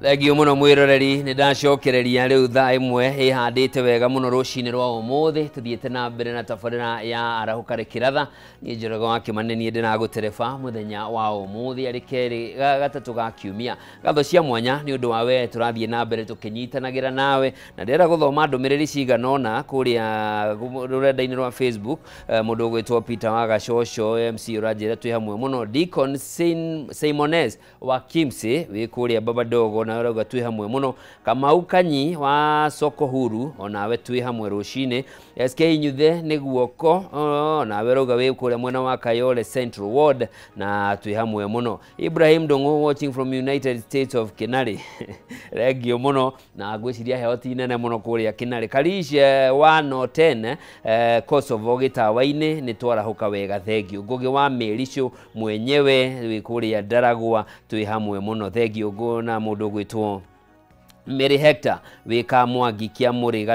Thengio muno mwiroreri, ni ndacokereria riu thaa 1 ihandite wega muno rucini rwa umuthi tuthiite na mbere na tabarira ya arahũka rĩkĩratha. Niĩ Njoroge wa Kĩmani niĩ ndĩragũtereba mũthenya wa umuthi arĩ kerĩ gatatũ ga kiumia. Ngatho cia mwanya nĩ ũndũ wa we tũrathiĩ na mbere tũkĩnyitanagĩra nawe, na ndĩrenda gũthoma ndũmĩrĩri cigana ũna kũrĩa rũrenda-inĩ rwa Facebook. Mũndũ ũgwĩtwo Peter wa Gacoco MC ũranjĩra twĩ hamwe mũno. Deacon Simones wa Kimsi wĩ kũrĩa Babadogo na ũrauga twĩ hamwe mũno. Kamau Kanyi wa Soko Huru onawe twĩ hamwe rũcinĩ. SK Nyuthe nĩ guoko onawe ũrauga wĩ kũrĩa mwena wa Kayole Central Ward na twĩ hamwe mũno. Ibrahim Ndung'u watching from United States of Kinari rengio mũno na ngwĩciria heho ti nene mũno kũrĩa Kinari. Karish 110 Kosovo gĩtawa-inĩ nĩ twarahũka wega thengio. Ngũgĩ wa Mĩricũ mwenyewe wĩ kũrĩa Ndaragwa twĩ hamwe mũno thengio. Ngũ na mũndũ ũgwĩtwo Mary Hector wika Mwangi kia Muri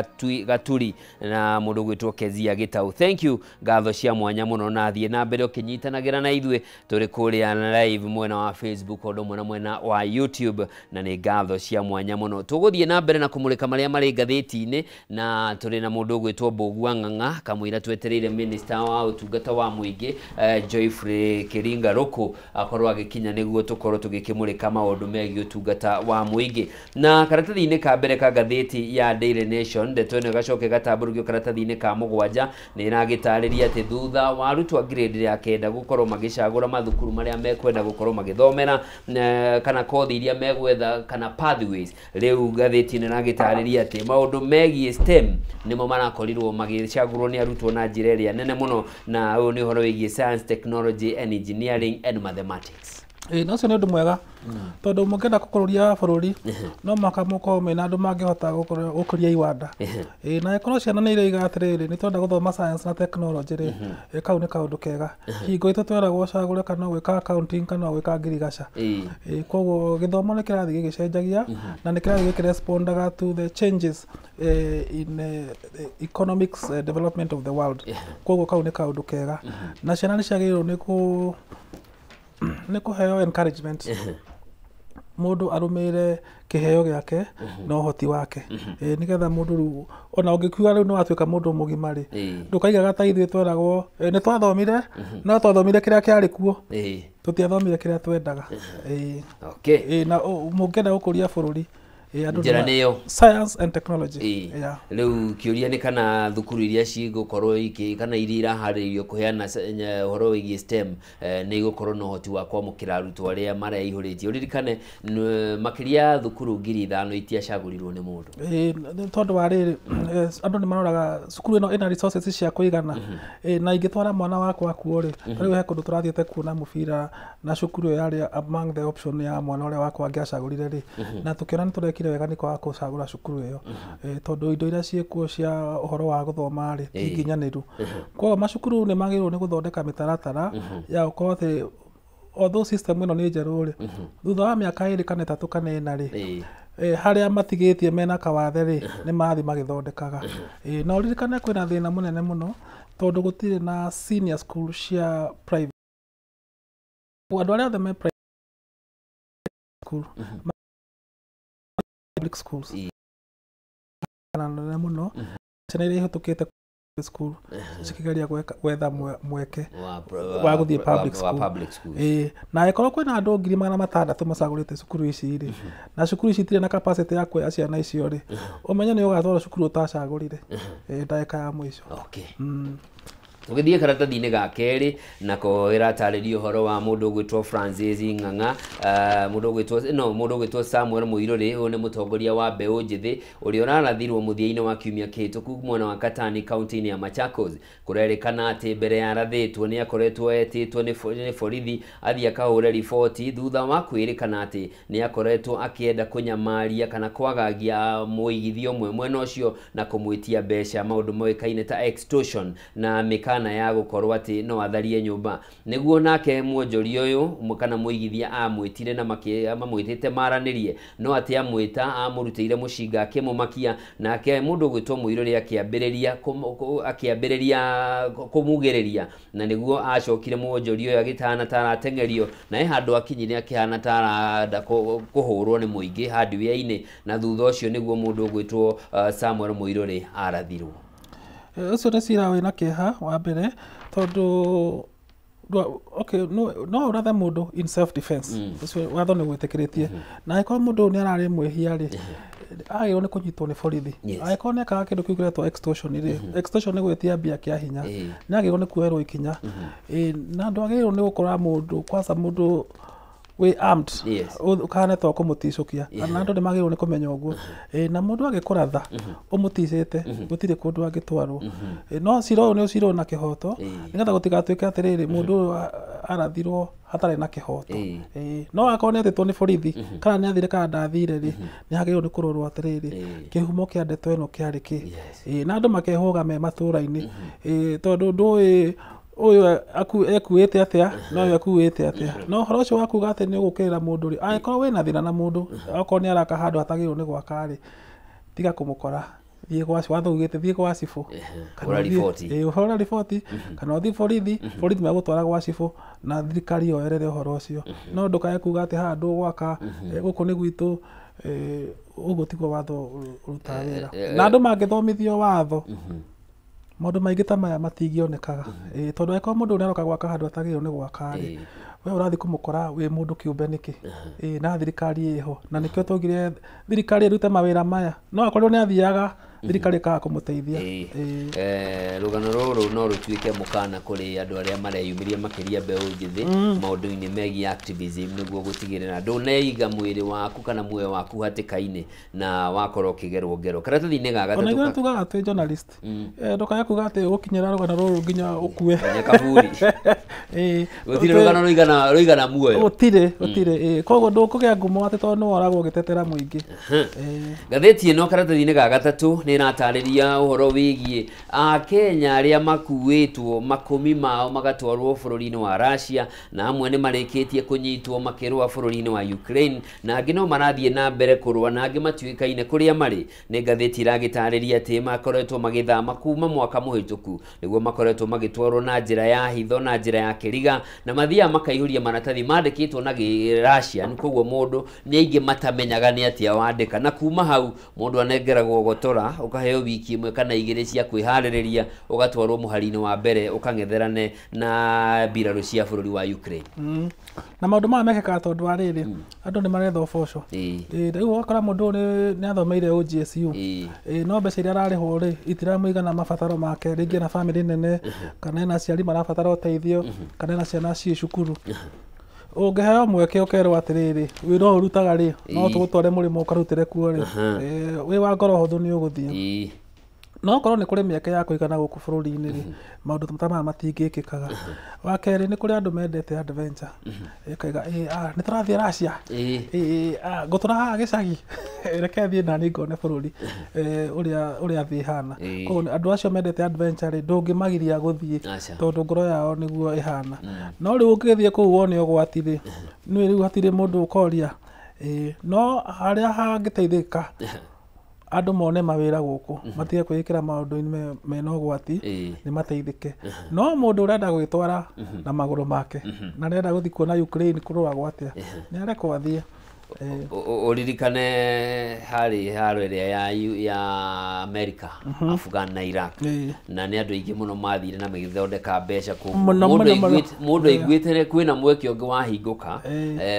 Gaturi na mundu gwitwo Kezia Gitau. Thank you, ngatho cia mwanya muno na thie na mbere ukinyitanagira na ithuĩ turi kuria live mwena wa Facebook undu mwena mwena wa YouTube, na ni ngatho cia mwanya muno. Tuguthie na mbere na kumurika maria mari ngathĩti-inĩ, na turi na mundu gwitwo Mbũgua Ng'ang'a kamwira twetereire minister wa utungata wa muingi Geoffrey Kiringa Ruku akorwo agikinya niguo tukorwo tugikimurika maundu megiĩ utungata wa muingi. Na karatathi-inĩ ka mbere ka ngathĩti ya Daily Nation, ndeto ĩno ĩgacoka ĩgatambũrũkio karatathi-inĩ ka mũgwanja, nĩ ĩragĩtarĩria atĩ thutha wa arutwo a grade ya kenda gũkorwo magĩcagũra mathukuru marĩa mekwenda gũkorwo magĩthomera kana kothi iria megwetha kana pathways, rĩu ngathĩti ĩno ĩragĩtarĩria atĩ maũndũ megiĩ STEM nĩmo marakorirwo magĩcagũrwo nĩ arutwo na njĩra ĩrĩa nene mũno, na ũyũ nĩ ũhoro wĩgiĩ science, technology and engineering and mathematics. Na ũcio nĩ ũndũ mwega tondũ mũngĩenda gũkũrũria bũrũri no mũhaka mũkorwo mena andũ mangĩhota gũkũria iwanda. Na ĩkorwo ciana nĩ iroiga atĩrĩrĩ, nĩ twenda gũthoma science na technology rĩ, kau nĩ kaũndũ kega. Hingo itũ tweragwo ũcagũre kana gwĩka accounting kana gwĩka ngirigaca. Koguo gĩthomo nĩ kĩrathiĩ gĩgĩcenjagia na nĩ kĩrathiĩ gĩkĩrespondaga to the changes in economics development of the world. Koguo kau nĩ kaũndũ kega na ciana nĩ ciagĩrĩirwo nĩ kũheo encouragement mũndũ arũmĩrĩre kĩheo gĩake na ũhoti wake, nĩgetha mũndũ rĩu ona ũngĩkiuga rĩu nĩ watuĩka mũndũ mũgima rĩ, ndũkaigaga ta ithuĩ tweragwo nĩ twathomire, no twathomire kĩrĩa kĩarĩ kuo, tũtiathomire kĩrĩa twendaga. Na mũngĩenda gũkũria bũrũri, njĩra nĩyo science and technology. Rĩu kĩũria nĩ kana thukuru iria cigũkorwo kana iria iraharĩrĩrio kũheana ũhoro wĩgiĩ STEM nĩ igũkorwo na ũhoti wa kwamũkĩra arutwo arĩa mareihũrĩtie. Ũririkane makĩria thukuru 5,000 itiacagũrirwo nĩ mũndũ. Tondũ wa rĩrĩ, andũ nĩ maroraga cukuru ĩno ĩna resources cia kũigana, na ingĩtwara mwana wakwa kuo rĩ, rĩu he kũndũ tũrathiĩte kuona mũbira na cukuru ĩyo yarĩ among the option ya mwana ũrĩa wakwa angĩacagũrire rĩ, na tũkĩona nĩ tũrekire wega nĩ kwaga gũcagũra cukuru ĩyo, tondũ indo iria ciĩkuo cia ũhoro wa gũthoma rĩ ti nginyanĩru. Koguo macukuru nĩ magĩrĩirwo nĩ gũthondeka mĩtaratara ya gũkorwo atĩ although system ĩno nĩ njerũ rĩ, thutha wa mĩaka 2 kana 3 kana 4 rĩ, harĩa matigĩtie mena kawathe rĩ, nĩ marathiĩ magĩthondekaga. Na ũririkane kwĩna thĩna mũnene mũno tondũ gũtirĩ na senior school cia private. Andũ arĩa othe me private school, public schools na nene mũno, ciana iria ihĩtũkĩte school cikĩgeria gwetha mweke wa gũthiĩ public school. Na angĩkorwo kwĩna andũ 600,000 macagũrĩte cukuru ici rĩ, na cukuru ici itirĩ na capacity ya kuoya ciana icio rĩ, ũmenye nĩ ũgatwarwo cukuru ũtacagũrire ndagĩka ya mũico. Tũgĩthiĩ karatathi-inĩ ga kerĩ, nako ĩratarĩria ũhoro wa mũndũ ũgwĩtwo Francis Ng'ang'a, mũndũ ũgwĩtwo Samuel Mũirũrĩ. Ũyũ nĩ mũtongoria wa mbeũ njĩthĩ ũrĩa ũrarathirwo mũthia-inĩ wa kiumia kĩhĩtũku mwena wa Katani kaunti-inĩ ya Machakos. Kũrerĩkana atĩ mbere ya arathĩtwo nĩ akoretwo etĩtwo nĩ borithi athiĩ akahũre riboti thutha wa kwĩrĩkana atĩ nĩ akoretwo akĩenda kũnyamaria kana kwagagia mũigithia ũmwe mwena ũcio na kũmwĩtia mbeca, maũndũ moĩkaine ta extortion na mĩkana ya gũkorwo atĩ no atharie nyũmba. Nĩguo nake mwonjoria ũyũ kana mũigithia amwĩtire na mamwĩtĩte maranĩrie, no atĩ amwĩta amũrutĩire mũcinga akĩmũmakia, nake mũndũ ũgwĩtwo Mũirũrĩ akĩambĩrĩria kũmugĩrĩria, na nĩguo acokire mwonjoria ũyũ agĩtahana ta arateng'erio, na he handũ akinyire akĩhana ta arenda kũhũrwo nĩ mũingĩ hardware-inĩ, na thutha ũcio nĩguo mũndũ ũgwĩtwo Samuel Mũirũrĩ arathirwo. Ũcio nĩ cira wĩna kĩeha wa mbere tondũ okay, no ũrathe mũndũ in self defense, ũcio watho nĩ gwĩtĩkĩrĩtie, na angĩkorwo mũndũ nĩ ararĩ mwĩhia rĩ, agĩrĩirwo nĩ kũnyitwo nĩ borithi. Angĩkorwo nĩ ekaga kĩndũ kĩu kĩretwo extortion rĩ, extortion nĩ gwĩtia mbia kĩa hinya, nĩ agĩrĩirwo nĩ kuoerwo ikinya. Na ndwagĩrĩirwo nĩ gũkora mũndũ kwanza mũndũ wĩ armed ũkahana ta ũkũmũticũkia, na andũ nĩ magĩrĩirwo nĩ kũmenya ũguo. Na mũndũ angĩkũratha ũmũticĩte gũtirĩ kũndũ angĩtwarwo. No cira ũyũ nĩ ũcirwo na kĩhoto nĩgetha gũtigatuĩke atĩrĩrĩ mũndũ ũyũ arathirwo hatarĩ na kĩhoto. No akorwo nĩ etĩtwo nĩ borithi kana nĩ athire kana ndathire rĩ, nĩ hagĩrĩirwo nĩ kũrorwo atĩrĩrĩ kĩhumo kĩa ndeto ĩno kĩarĩ kĩ. Na andũ makehũga me matũra-inĩ, tondũ ndũĩ Ũyũ ekuĩte atĩa na ũyũ ekuĩte atĩa. No ũhoro ũcio wa kuga atĩ nĩ ũgũkĩrĩra mũndũ rĩ, angĩkorwo wĩna thĩna na mũndũ, okorwo nĩ araka handũ hatagĩrĩirwo nĩ gwaka rĩ, tiga kũmũkora, thiĩ gwa watho ugĩte thiĩ gwa cibũ. Hũra riboti. Hũra riboti kana ũthiĩ borithi, borithi megũtwara gwa cibũ na thirikari yoerere ũhoro ũcio. No ndũkae kuga atĩ haha ndũgwaka, gũkũ nĩ gwitũ, ũguo tiguo watho ũrutaga wĩra. Na andũ mangĩthomithio watho, maũndũ maingĩ ta maya matingĩonekaga. Tondũ angĩkorwo mũndũ nĩ aroka gwaka handũ atagĩrĩirwo nĩ gwaka rĩ, we ũrathiĩ kũmũkora wĩ mũndũ kĩũmbe nĩkĩ? Na thirikari ĩho, na nĩkĩo twaugire thirikari ĩrute mawĩra maya. No akorwo nĩ athiaga, thirikari ĩkaga kũmũteithia. Rũgano rũrũ no rũtuĩke mũkana kũrĩ andũ arĩa mareyumĩria makĩria mbeũ njĩthĩ maũndũ-inĩ megiĩ activism, nĩguo gũtigĩrĩra ndũneiga mwĩrĩ waku kana muoyo waku hatĩka-inĩ na wakorwo ũkĩgerwo ngero. Karatathi-inĩ ga gatatũ Ona ithuĩ tugaga twĩ journalist, ndũkae kuga atĩ ũgũkinyĩra rũgano rũrũ nginya ũkue. Nginya kaburi. Gũtirĩ rũgano rũigana muoyo. Gũtirĩ. Koguo ndũkũgĩa ngumo atĩ tondũ nĩ woragwo ũgĩtetera mũingĩ. Ngathĩti ĩno karatathi-inĩ ga gatatũ nĩ ĩratarĩria ũhoro wĩgiĩ Akenya arĩa makuĩtwo makũmi mao magatwarwo bũrũri-inĩ wa Russia, na amwe nĩ marĩkĩtie kũnyitwo makĩrũa bũrũri-inĩ wa Ukraine, na angĩ no marathiĩ na mbere kũrũa, na angĩ matiũĩkaine kũrĩa marĩ. Nĩ ngathĩti ĩragĩtarĩria atĩ makoretwo magĩthama kuma mwaka mũhĩtũku, nĩguo makoretwo magĩtwarwo na njĩra ya hitho na njĩra ya kĩriga, na mathiaga makaihũria maratathi mandĩkĩtwo na Russian, koguo mũndũ nĩ aingĩ matamenyaga nĩ atĩa wandĩka, na kuma hau mũndũ anengeragwo gotora, ũkaheo wiki ĩmwe kana igĩrĩ cia kwĩharĩrĩria, ũgatwarwo mũhari-inĩ wa mbere ũkang'etherane na mbirarũ cia bũrũri wa Ukraine. Na maũndũ maya mekĩkaga tondũ wa rĩrĩ, andũ nĩ maretha ũboco. Rĩu ũgakora mũndũ ũyũ nĩ athomeire OGSU, no mbeca iria ararĩhwo rĩ itiramũigana mabataro make, rĩngĩ ena bamĩrĩ nene, kana ena aciari marabatara ũteithio, kana ena ciana ciĩ cukuru. Ũngĩheo mweke ũkerwo atĩrĩrĩ, wĩra ũyũ ũrutaga rĩ, no tũgũtware mũrĩmo ũkarutĩre kuo rĩ, wĩ wa ngoro hũthũ nĩ ũgũthiĩ. No okorwo nĩ kũrĩ mĩeke ya kũigana gũkũ bũrũri-inĩ rĩ, maũndũ ta maya matingĩkĩkaga. Wa kerĩ, nĩ kũrĩ andũ mendete adventure. Ĩkaiga nĩ tũrathiĩ Russia, ngũtũra haha gĩcagi, reke thiĩ nani ngone bũrũri ũrĩa thĩ ĩhana. Koguo andũ acio mendete adventure rĩ, ndũngĩmagiria gũthiĩ tondũ ngoro yao nĩguo ĩhana. No rĩu ũngĩthiĩ kũu wone ũgwati rĩ, nĩ rĩu hatirĩ mũndũ ũkoria. No harĩa hangĩteithĩka, andũ mone mawĩra gũkũ, matige kwĩĩkĩra maũndũ-inĩ mena ũgwati, nĩ mateithĩke. No mũndũ ũrenda gwĩtwara na magũrũ make, na arenda gũthiĩ kuona Ukraine kũrũagwo atĩa, nĩ arekwo athiĩ. Ũririkane harĩ haro ĩrĩa ya America, Afghan na Iraq, na nĩ andũ aingĩ mũno mathire na magĩthondeka mbeca kũu. Mũndũ aiguĩte kwĩna mweke ũngĩ wahingũka,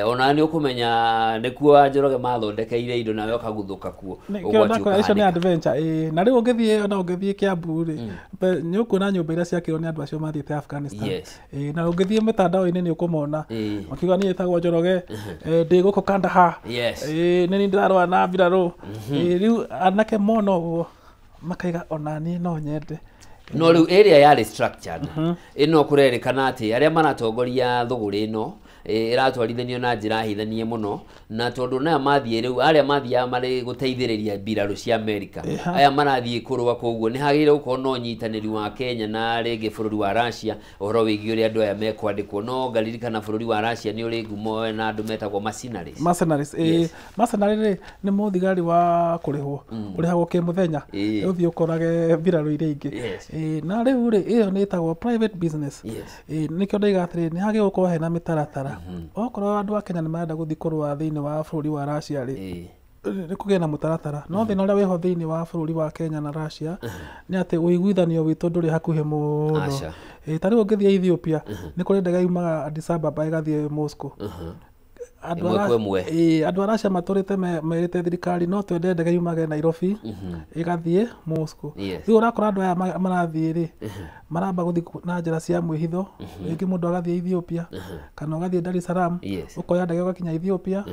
ona nĩ ũkũmenya nĩkuo Njoroge mathondekeire indo nawe ũkaguthũka kuo. Ũgwati ũkahanĩka. Nĩ adventure. Na rĩu ũngĩthiĩ, ona ũngĩthiĩ Kiambu rĩ, nĩ ũkuona nyũmba iria ciakirwo nĩ andũ acio mathiĩte Afghanistan. Na ũngĩthiĩ mĩtandao-inĩ nĩ ũkũmona makiuga niĩ ĩtagwo Njoroge, ndĩ gũkũ Kandahar. Nĩ niĩ ndĩrarũa na mbirarũ. Rĩu anake mona ũguo makaiga ona niĩ no nyende. No rĩu ĩrĩa yarĩ structured, ĩno kũrerĩkana atĩ arĩa maratongoria thũgũrĩ ĩno ĩratwarithanio na njĩra hithanie mũno, na tondũ naya mathiĩ rĩu arĩa mathiaga marĩ gũteithĩrĩria mbirarũ cia America, aya marathiĩ kũrũa, koguo nĩ hagĩrĩire gũkorwo na ũnyitanĩri wa Kenya na rĩngĩ bũrũri wa Russia ũhoro wĩgiĩ ũrĩa andũ aya mekwandĩkwo. No ngaririkana bũrũri wa Russia nĩ ũrĩ ngumo na andũ metagwo mercenaries. Mercenaries, mercenary rĩ nĩ mũthigari wa kũrĩhwo, ũrĩhagwo kĩmũthenya, ũthiĩ ũkorage mbirarũ iria ingĩ. Na rĩu rĩ, ĩyo nĩ ĩtagwo private business. Nĩkĩo ndaiga atĩrĩrĩ, nĩ hagĩrĩirwo gũkorwo hena mĩtaratara. Okorwo andũ a Kenya nĩ marenda gũthiĩ kũrũa thĩinĩ wa bũrũri wa Russia rĩ, nĩ kũgĩe na mũtaratara. No thĩna ũrĩa wĩho thĩinĩ wa bũrũri wa Kenya na Russia nĩ atĩ ũiguithanio witũ ndũrĩ hakuhĩ mũno. Ta rĩu ũngĩthiĩ Ethiopia, nĩ kũrĩ ndege yumaga Addis Ababa ĩgathiĩ Moscow. Andũ a Russia matũrĩte merĩte thirikari no twende ndege yumage Nairobi ĩgathiĩ Moscow. Rĩu ũrakora andũ aya marathiĩ rĩ, maramba gũthiĩ na njĩra cia mwĩhitho, rĩngĩ mũndũ agathiĩ Ethiopia kana ũgathiĩ Dar es Salaam, ũkoya ndege ũgakinya Ethiopia,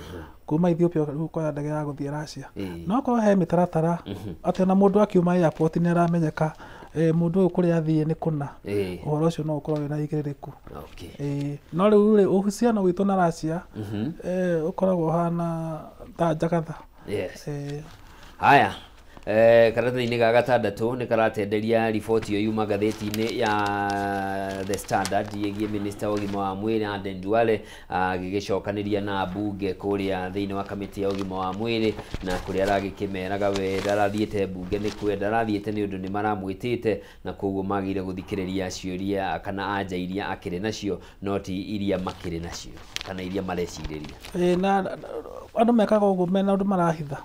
kuma Ethiopia ũkoya ndege ya gũthiĩ Russia. No okorwo he mĩtaratara atĩ ona mũndũ akiuma airport nĩ aramenyeka mũndũ ũyũ kũrĩa athiĩ nĩ kũna, ũhoro ũcio no ũkorwo wĩna igĩrĩrĩku. No rĩu rĩ, uhusiano witũ na Russia ũkoragwo ũhana ta njagatha. Haya, Karatathi-inĩ ga gatandatũ nĩ karatenderia riboti ĩyo yuma ngathĩti-inĩ ya The Standard ĩgiĩ minista wa ũgima wa mwĩrĩ Aden Duale agĩgĩcokanĩria na mbunge kũrĩa thĩinĩ wa kamĩtĩ ya ũgima wa mwĩrĩ, na kũrĩa aragĩkĩmeraga we ndarathiĩte mbunge nĩ kwenda, arathiĩte nĩ ũndũ nĩ maramwĩtĩte, na koguo magĩrĩire gũthikĩrĩria ciũria kana anja iria akĩrĩ nacio, no ti iria makĩrĩ nacio kana iria marecirĩria. Ĩĩ, na andũ mekaga ũguo mena ũndũ marahitha.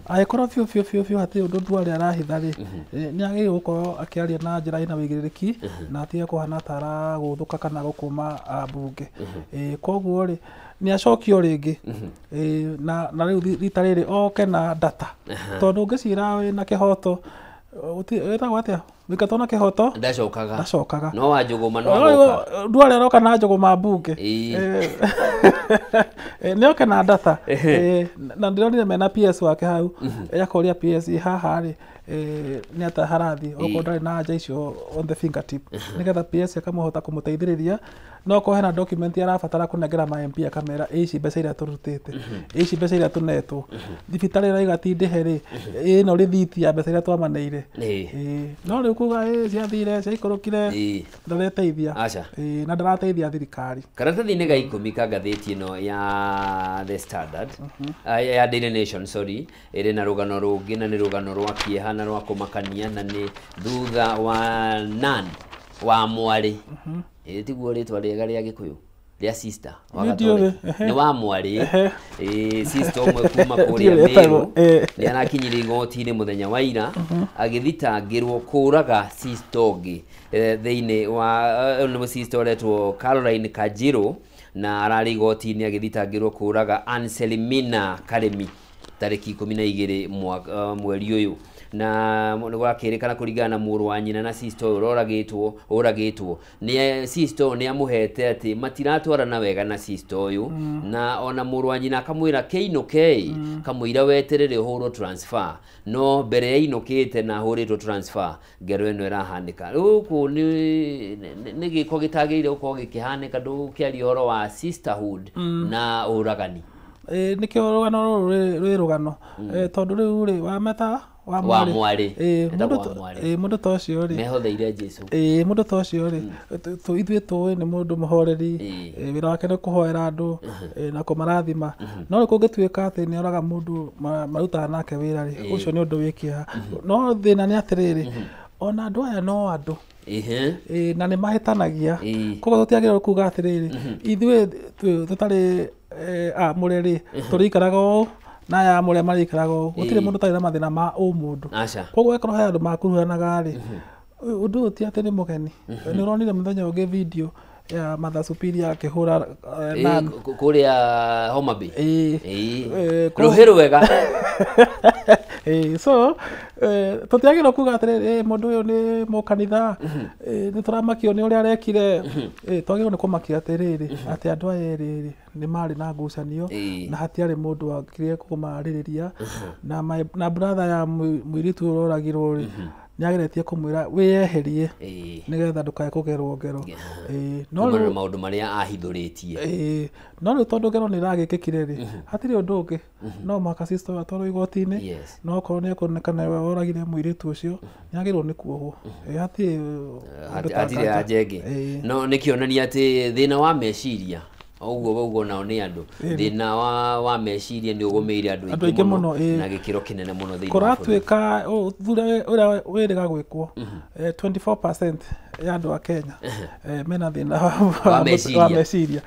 Angĩkorwo biũ biũ biũ biũ hatirĩ ũndũ Duale arahitha rĩ, nĩ agĩrĩirwo gũkorwo akĩaria na njĩra ĩna wĩigĩrĩrĩki na atige kũhana ta aragũthũka kana gũkũma ambunge. Koguo rĩ, nĩ acokio rĩngĩ, na rĩu rita rĩrĩ oke na data, tondũ ũngĩcira wĩna kĩhoto, wĩtagwo atĩa, wĩkatwo na kĩhoto ndacokaga, ndacokaga. No wa njũgũma no agoka. Duale aroka na njũgũma mbunge, nĩ oke na data. Na ndĩronire mena PS wake hau, akoria PS haha rĩ, nĩ atĩa harathiĩ, okorwo ndarĩ na anja icio on the fingertip, nĩgetha PS akamũhota kũmũteithĩrĩria. No okorwo hena document arabatara kũnengera ma MP, akamera ici mbeca iria tũrutĩte, ici mbeca iria tũnetwo, thibitarĩ ĩrauga ti ndĩhe rĩ, ĩno rĩthiti ya mbeca iria twamaneire. No rĩu kuga ciathire ciaikũrũkire, ndareteithia na ndarateithia thirikari. Karatathi-inĩ ga 10 ka ngathĩti ĩno ya The Standard, ya Daily Nation, sorry, ĩrĩ na rũgano rũngĩ, na nĩ rũgano rwa kĩeha na rwa kũmakania, na nĩ thutha wa nan wa mwarĩ, ĩ tiguo rĩtwa rĩega rĩa Gĩkũyũ rĩa sister wa Gatoreki, nĩ wa mwarĩ, sister ũmwe kuma kũrĩa Meru, nĩ arakinyire igoti-inĩ mũthenya wa ira agĩthitangĩrwo kũraga sister ũngĩ thĩinĩ wa nĩ sister ũretwo Caroline Kajiro, na ararĩ igoti-inĩ agĩthitangĩrwo kũraga Anselimina Karemi tarĩki 12 mweri ũyũ, na nĩ gwakĩrĩkana kũringana na mũrũ wa nyina na sister ũyũ ũragĩtwo nĩ sister ũyũ, nĩ amũhete atĩ matiratwarana wega na sister ũyũ, na ona mũrũ wa nyina akamwĩra kĩinũke, kamũira weterere ũhũrwo transfer, no mbere ya inũkĩte na ahũrĩtwo transfer ngero ĩno ĩrahanĩka. Gũkũ nĩ gĩko gĩtagĩrĩire gũkorwo gĩkĩhanĩka, ndũkĩaria ũhoro wa sisterhood na ũragani. Nĩkĩo rũgano rũrũ rwĩ rũgano, tondũ rĩu rĩ wameta wa mwarĩ, mũndũ ta ũcio rĩ, mehotheire Jesũ. Mũndũ ta ũcio rĩ, ithuĩ tũĩ nĩ mũndũ mũhoreri, wĩra wake nĩ kũhoera andũ na kũmarathima, no rĩu kũngĩtuĩka atĩ nĩ oraga mũndũ marutaga nake wĩra rĩ, ũcio nĩ ũndũ wĩ kĩeha. No thĩna nĩ atĩrĩrĩ, ona andũ aya no andũ, na nĩ mahĩtanagia, koguo tũtiagĩrĩirwo kuga atĩrĩrĩ, ithuĩ tũtarĩ amũre rĩ, tũrĩikaraga ũũ na aya amũre marĩikaraga ũũ. Gũtirĩ mũndũ ũtarĩ na mathĩna ma ũmũndũ. Koguo angĩkorwo he andũ makuruhanaga rĩ, ũndũ ũyũ ti atĩ nĩ mũgeni. Nĩ ũronire mũthenya ũngĩ video ya Mother Superior akĩhũra nan kũrĩa Homa Bay. Rũhĩ rwega. So tũtiagĩrĩirwo kuga atĩrĩrĩ, mũndũ ũyũ nĩ mũkanitha, nĩ tũramakio nĩ ũrĩa arekire. Twagĩrĩirwo nĩ kũmakia atĩrĩrĩ, atĩ andũ aya erĩ rĩ, nĩ marĩ na ngucanio, na hatiarĩ mũndũ wakire kũmarĩrĩria, na brother ya mũirĩtu ũyũ ũroragirwo rĩ, nĩ ageretie kũmwĩra wĩyeherie nĩgetha ndũkae kũgerwo ngero. No rĩu maũndũ marĩa ahithũrĩtie. No rĩu tondũ ngero nĩ ĩragĩkĩkire rĩ, hatirĩ ũndũ ũngĩ, no mũhaka sister ũyũ atwarwo igoti-inĩ, no okorwo nĩ ekuonekana nĩwe woragire mũirĩtu ũcio, nĩ agĩrĩirwo nĩ kuohwo. Hatirĩ anja ĩngĩ. No nĩ kĩonania atĩ thĩna wa meciria ũguo ũguo nao nĩ andũ, thĩna wa meciria nĩ ũgũmĩire andũ aingĩ mũno na gĩkĩro kĩnene mũno thĩinĩ wa bũrũri. Kũratuĩka ũthuthuria ũrĩa wĩrĩga gwĩkwo, 24% ya andũ a Kenya mena thĩna wa meciria.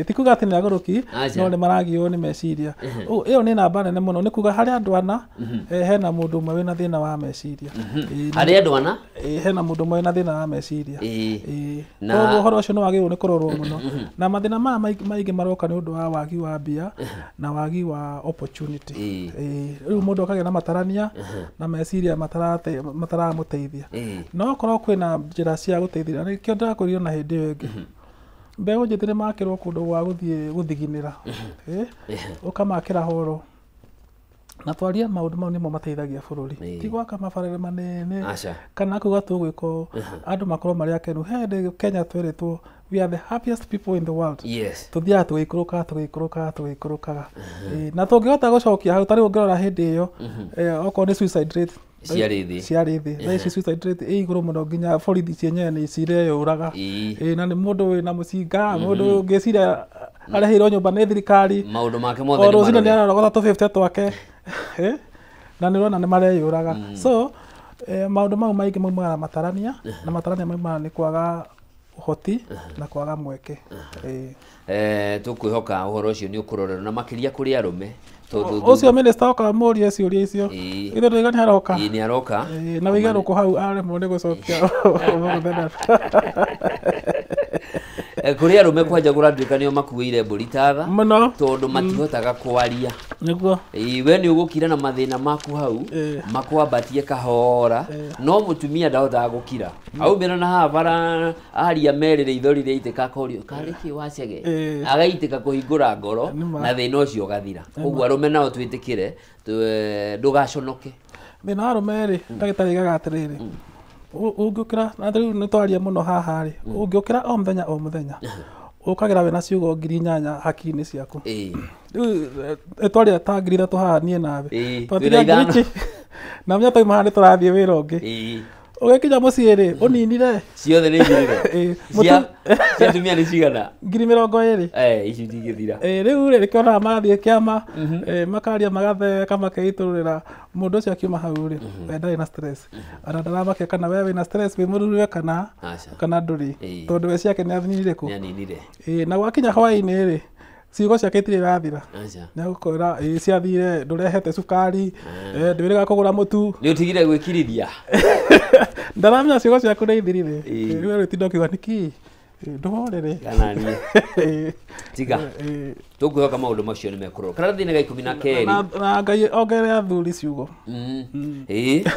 Ti kuga atĩ nĩ agũrũki, no nĩ maragio nĩ meciria. Ĩyo nĩ namba nene mũno, nĩ kuga harĩ andũ ana hena mũndũ ũmwe wĩna thĩna wa meciria. Harĩ andũ ana hena mũndũ ũmwe wĩna thĩna wa meciria. Koguo ũhoro ũcio nĩ wagĩrĩirwo nĩ kũrorwo mũno. Na mathĩna maya maingĩ maroka nĩ ũndũ wa wagi wa mbia na wagi wa opportunity. Rĩu mũndũ akagĩa na matarania na meciria mataramũteithia. No okorwo kwĩna njĩra cia gũteithĩrĩria, nĩkĩo ndĩrakwĩrire ona hĩndĩ ĩyo ĩngĩ, mbeũ njĩthĩ nĩ makĩrwo kũndũ gwa gũthiĩ gũthiginĩra, ũkamakĩra horo, na twarie maũndũ mau nĩmo mateithagia bũrũri, ti gwaka mabarabara manene kana kuga tũgwĩka ũũ, andũ makorwo marĩ akenu. He hĩndĩ Kenya twerĩtwo we are the happiest people in the world. Tuthiaga tũgĩikũrũkaga tũgĩikũrũkaga tũgĩikũrũkaga, na tũngĩhota gũcokia hau, ta rĩu ũngĩrora hĩndĩ ĩyo, okorwo nĩ suicide rate Ciarĩ thĩ. Ciarĩ thĩ. Thaa ici suicide rate ĩ igũrũ mũno, nginya borithi cienyewe nĩ cireyũraga. Na nĩ mũndũ wĩna mũcinga, mũndũ ũngĩciria arĩhĩirwo nyũmba nĩ thirikari, maũndũ make mothe o nĩ rũcinĩ nĩ marore. ararogota tũ 50 twake. Na nĩ ũrona nĩ mareyũraga. So maũndũ mau maingĩ maumaga na matarania, na matarania maumaga nĩ kwaga ũhoti na kwaga mweke. Tũkwĩhoka ũhoro ũcio nĩ ũkũrorerwo na makĩria kũrĩ arũme, tondũ Ũcio minister oka mũrie ciũria icio. Ithe ndũiga nĩ aroka. Ĩĩ, nĩ aroka. Na wĩige rũkũ hau aremwo nĩ gũcokia mũthenya. Kũrĩ arũme kwanja kũratuĩka nĩo makuĩire mbũri tatha mũno, tondũ matihotaga kwaria. Nĩguo. Ĩĩ, we nĩ ũgũkira na mathĩna maku hau makwambatie kahora, no mũtumia ndahotaga gũkira. Aumĩra na haha bara aria merĩ, ithori rĩaitĩka, akorio karĩ kĩ wacege, agaitĩka kũhingũra ngoro na thĩna ũcio ũgathira. Koguo arũme nao twĩtĩkĩre, ndũgaconoke. Thĩna wa arũme rĩ, ndagĩtarĩ aigaga atĩrĩrĩ, ũngĩũkĩra, na rĩu nĩ twaria mũno haha rĩ, ũngĩũkĩra o mũthenya o mũthenya ũkagĩra wĩna ciugo 8000 hakiri-inĩ ciaku. Rĩu twaria ta 3000 haha niĩ nawe. Twatiga Twĩna 5. ngiri ici. Na mũthenya twauma haha nĩ tũrathiĩ wĩra ũngĩ. Ũgĩkinya mũciĩ rĩ, ũninire Ciothe nĩ ithirire. Cia atumia nĩ cigana? 20,000. Ici itingĩthira. Rĩu rĩ, nĩkĩo marathiĩ kĩama, makaria, magatheka, makeitũrũrĩra. Mũndũ ũcio akiuma hau rĩ, we ndarĩ na stress, ona ndaramake kana we wĩna stress wĩ mũthuriwe kana Aca. kana ndũrĩ, tondũ we ciake nĩ aninire kũ Nĩ aninire. Na gwakinya hwaĩ-inĩ rĩ, ciugo ciake itirĩ irathira. Aca. Nĩ agũkwĩra, ĩ ciathire, ndũrehete cukari, ndwĩrĩga kũgũra mũtu. Nĩ ũtigire gwĩkirithia. Ndaramenya ciugo ciaku nĩ ithirire. Rĩu rĩtinda ũkiuga nĩkĩ ndũhorere. Kana niĩ tiga tũkwĩhoka maũndũ macio nĩ mekũrorwo karatathi-inĩ ga 12. Na Ngai ongerere athuri ciugo. Ĩĩ,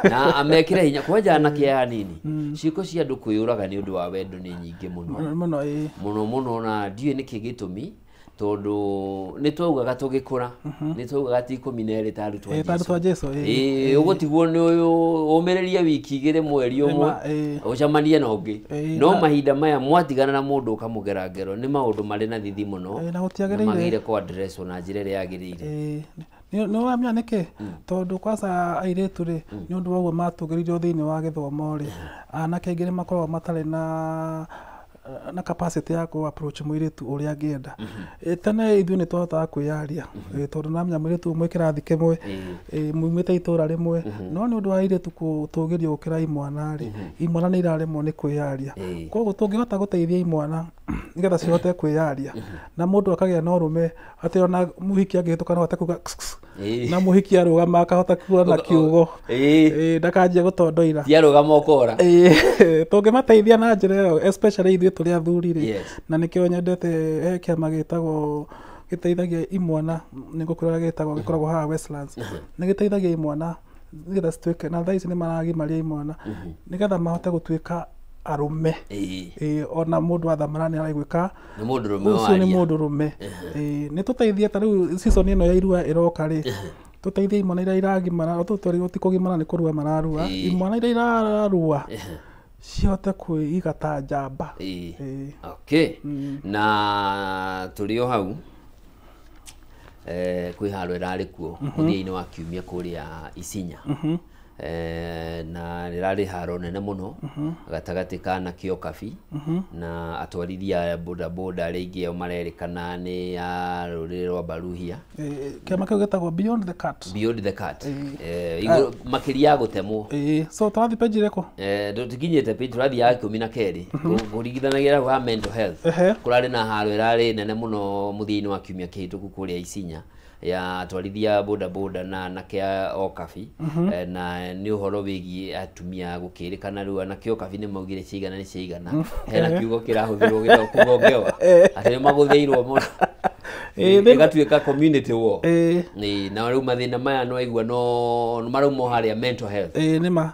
na amekĩre hinya kwanja anake aya anini. Ciĩko cia andũ kwĩyũraga nĩ ũndũ wa wendo nĩ nyingĩ mũno. Mũno, ĩĩ. Mũno mũno, na ndiũĩ nĩkĩ gĩtũmi, tondũ nĩ twaugaga tũgĩkũra, nĩ twaugaga ti 12 ta arutwo a Ta arutwo a Jesũ. Jesũ, ĩĩ. Ĩĩ, ũgũtigwo nĩ ũyũ ũmĩrĩrie wiki 2, mweri ũmwe, Nĩma, ĩĩ. ũcemanie na ũngĩ. No mahinda maya mwatigana na mũndũ ũkamũgera ngero, nĩ maũndũ marĩ na thithi mũno. Na na gũtiagĩrĩire. magĩrĩire kũ address na njĩra ĩrĩa yagĩrĩire. Ĩĩ. Nĩ wamenya nĩkĩ? Tondũ kwanza airĩtu rĩ, nĩ ũndũ wa ũguo matũgĩririo thĩinĩ wa gĩthomo rĩ, anake aingĩ nĩ makoragwo matarĩ na capacity ya kũ approach mũirĩtu ũrĩa angĩenda. Tene ithuĩ nĩ twahotaga kwĩyaria, tondũ namenya mũirĩtu mwĩ kĩrathi kĩmwe, mumĩte itũra rĩmwe, no nĩ ũndũ wa airĩtu gũtũgĩrio gũkĩra imwana rĩ, imwana nĩ iraremwo nĩ kwĩyaria. Koguo tũngĩhota gũteithia imwana nĩgetha cihote kwĩyaria, na mũndũ akagĩa na ũrũme atĩ ona mũhiki angĩhĩtũka no ahote kuga "Ks, ks." Na mũhiki arũgama akahota kuona kiugo. Ndakanjia gũtondoira. Ti arũgama ũkora. Tũngĩmateithia na njĩra ĩyo, especially ithuĩ tũrĩ athuri rĩ, na nĩkĩo nyendete he kĩama gĩtagwo gĩteithagia imwana, nĩ ngũkwĩra gĩtagwo, gĩkoragwo haha Westlands, nĩ gĩteithagia imwana nĩgetha cituĩke, na thaa ici nĩ maragimaria imwana nĩgetha mahote gũtuĩka arũme. Ona mũndũ athamara nĩ araiguĩka Nĩ mũndũrũme ũcio nĩ waria. mũndũrũme. Nĩ tũteithie ta rĩu season ĩno ya irua ĩroka rĩ, tũteithie imwana iria iragimara, tũtũ twerĩirwo ti kũgimara nĩ kũrua mararua, imwana iria irarua cihote kwĩiga ta njamba. Okay. Na tũrĩ o hau, kwĩ haro ĩrarĩ kuo mũthia-inĩ wa kiumia kũrĩa Isinya. Na rĩrarĩ haro nene mũno gatagatĩ ka anake Okabi na atwarithia a boda boda arĩa aingĩ ao marerĩkana nĩ a rũrĩrĩ rwa Baruhia. Kĩama kĩu gĩtagwo Beyond the Cut. Beyond the Cut. Igũrũ makĩria ya gũtemwo. So tũrathiĩ page ĩrĩkũ? Tũkinyĩte page tũrathiĩ ya 12. Kũringithanagia ha mental health. Kũrarĩ na haro ĩrarĩ nene mũno mũthia-inĩ wa kiumia kĩhĩtũku kũrĩa Isinya ya atwarithia boda boda na anake a Okabi. Na nĩ ũhoro wĩgiĩ atumia gũkĩrĩkana rĩu anake Okabi nĩ maugire ciigana nĩ ciigana. Hena kiugo kĩrahũthĩrwo gĩtagwo kũgongewa, atĩ nĩ magũthĩirwo mũno, ĩgatuĩka community war. Na rĩu mathĩna maya no aigua no marauma o harĩa mental health. Ĩĩ nĩma,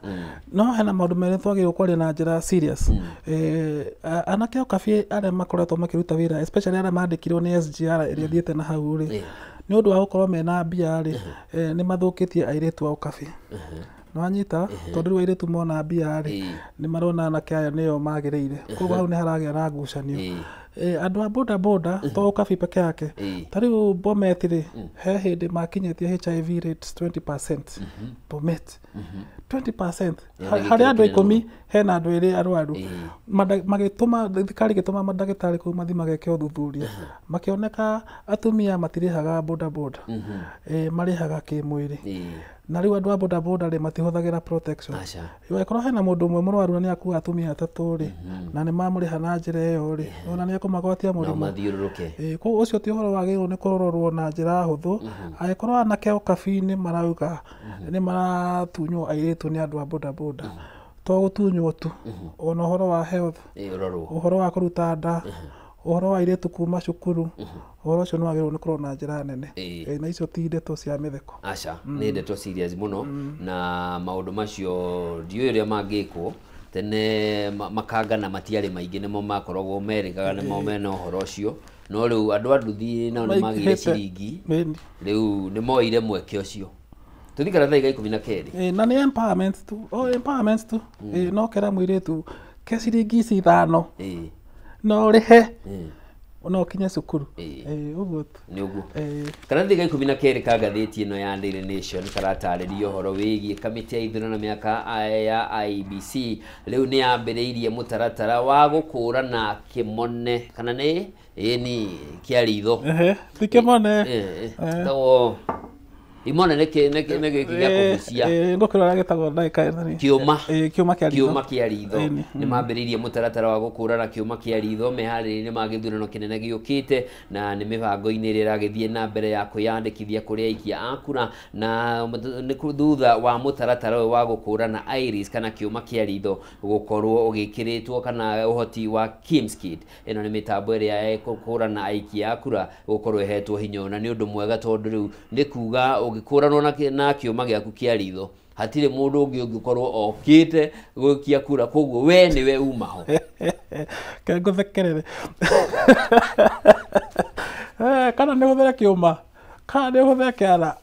no hena maũndũ merĩ twagĩrĩirwo kwaria na njĩra serious. Anake Okabi arĩa makoretwo makĩruta wĩra, especially arĩa mandĩkirwo nĩ SGR ĩrĩa ĩthiĩte na hau rĩ, nĩ ũndũ wa gũkorwo mena mbia rĩ, nĩ mathũkĩtie airĩtu a Okabi. Nĩwanyita? Tondũ rĩu airĩtu mona mbia rĩ, nĩ marona anake aya nĩo magĩrĩire, koguo hau nĩ haragĩa na ngucanio. Andũ a boda boda to Ukabi peke yake, ta rĩu Bomet rĩ, he hĩndĩ makinyĩtie HIV rates 20%. Bomet 20%. Harĩ andũ 10 hena andũ 2 arwaru. Magĩtũma thirikari ĩgĩtũma mandagĩtarĩ kũu mathiĩ mageke ũthuthuria, makĩoneka atumia matirĩhaga boda boda, marĩhaga kĩmwĩrĩ. Na rĩu andũ a boda boda rĩ, matihũthagĩra protection. Angĩkorwo hena mũndũ ũmwe mũrwaru na nĩ akua atumia 3 rĩ, na nĩ mamũrĩha na njĩra ĩyo rĩ, ona nĩ ekũmagwatia mũrimũ. Mathiũrũrũke. Koguo ũcio ti ũhoro wagĩrĩirwo nĩ kũrorwo na njĩra hũthũ. Angĩkorwo anake Ukabi-inĩ marauga nĩ maratunywo airĩtu nĩ andũ a boda boda, to gũtunywo tu, ona ũhoro wa health, ũhoro wa kũruta nda, ũhoro wa airĩtu kuma cukuru, ũhoro ũcio nĩ wagĩrĩirwo nĩ kũrorwo na njĩra nene. Na icio ti ndeto cia mĩtheko. Aca, nĩ ndeto serious mũno, na maũndũ macio ndiũĩ ũrĩa mangĩkwo. Tene makanga na matiarĩ maingĩ, nĩmo makoragwo merĩkaga nĩmo mena ũhoro ũcio, no rĩu andũ a nduthi nao nĩ magĩire ciringi, rĩu nĩ moire mweke ũcio. Tũthiĩ karatathi ga 12. Na nĩ empowerment tu, o empowerment tu. No kera mũirĩtu ke ciringi ici 5 no ũrĩhe no ũkinye cukuru. Ũguo tu. Nĩ ũguo. Karatathi ga 12 ka ngathĩti ĩno ya Daily Nation karatarĩria ũhoro wĩgiĩ kamĩtĩ ya ithurano mĩaka ya IEBC rĩu nĩ yambĩrĩirie mũtaratara wa gũkũrana kĩmone kana nĩ ĩni kĩa ritho. Ti kĩmone. Tagwo imone nĩ gĩkĩ gĩa kũgucia. Ngũkĩrora gĩtagwo ndagĩka ĩno. Kĩũma. Kĩũma kĩa ritho. Kĩũma kĩa ritho. Nĩ mambĩrĩirie mũtaratara wa gũkũrana kĩũma kĩa ritho meharĩria-inĩ ma gĩthurano kĩnene gĩũkĩte, na nĩ mĩbango-inĩ ĩrĩa ĩragĩthiĩ na mbere ya kwĩyandĩkithia kũrĩ aikia a kura, na nĩ thutha wa mũtaratara ũyũ wa gũkũrana iris kana kĩũma kĩa ritho gũkorwo ũgĩkĩrĩtwo kana ũhoti wa KIEMS kit. Ĩno nĩ mĩtambo ĩrĩa ĩkũkũrana aikia a kura gũkorwo ĩhetwo hinya, na nĩ ũndũ mwega tondũ rĩu nĩ kuga ũgĩkũranwo na kĩũma gĩaku kĩa ritho hatirĩ mũndũ ũngĩ ũngĩkorwo okĩte gũikia kura, koguo we nĩwe uma ho. Ke ngũthekerere. Kana nĩ ũhũthĩre kĩũma, kana nĩ ũhũthĩre kĩara.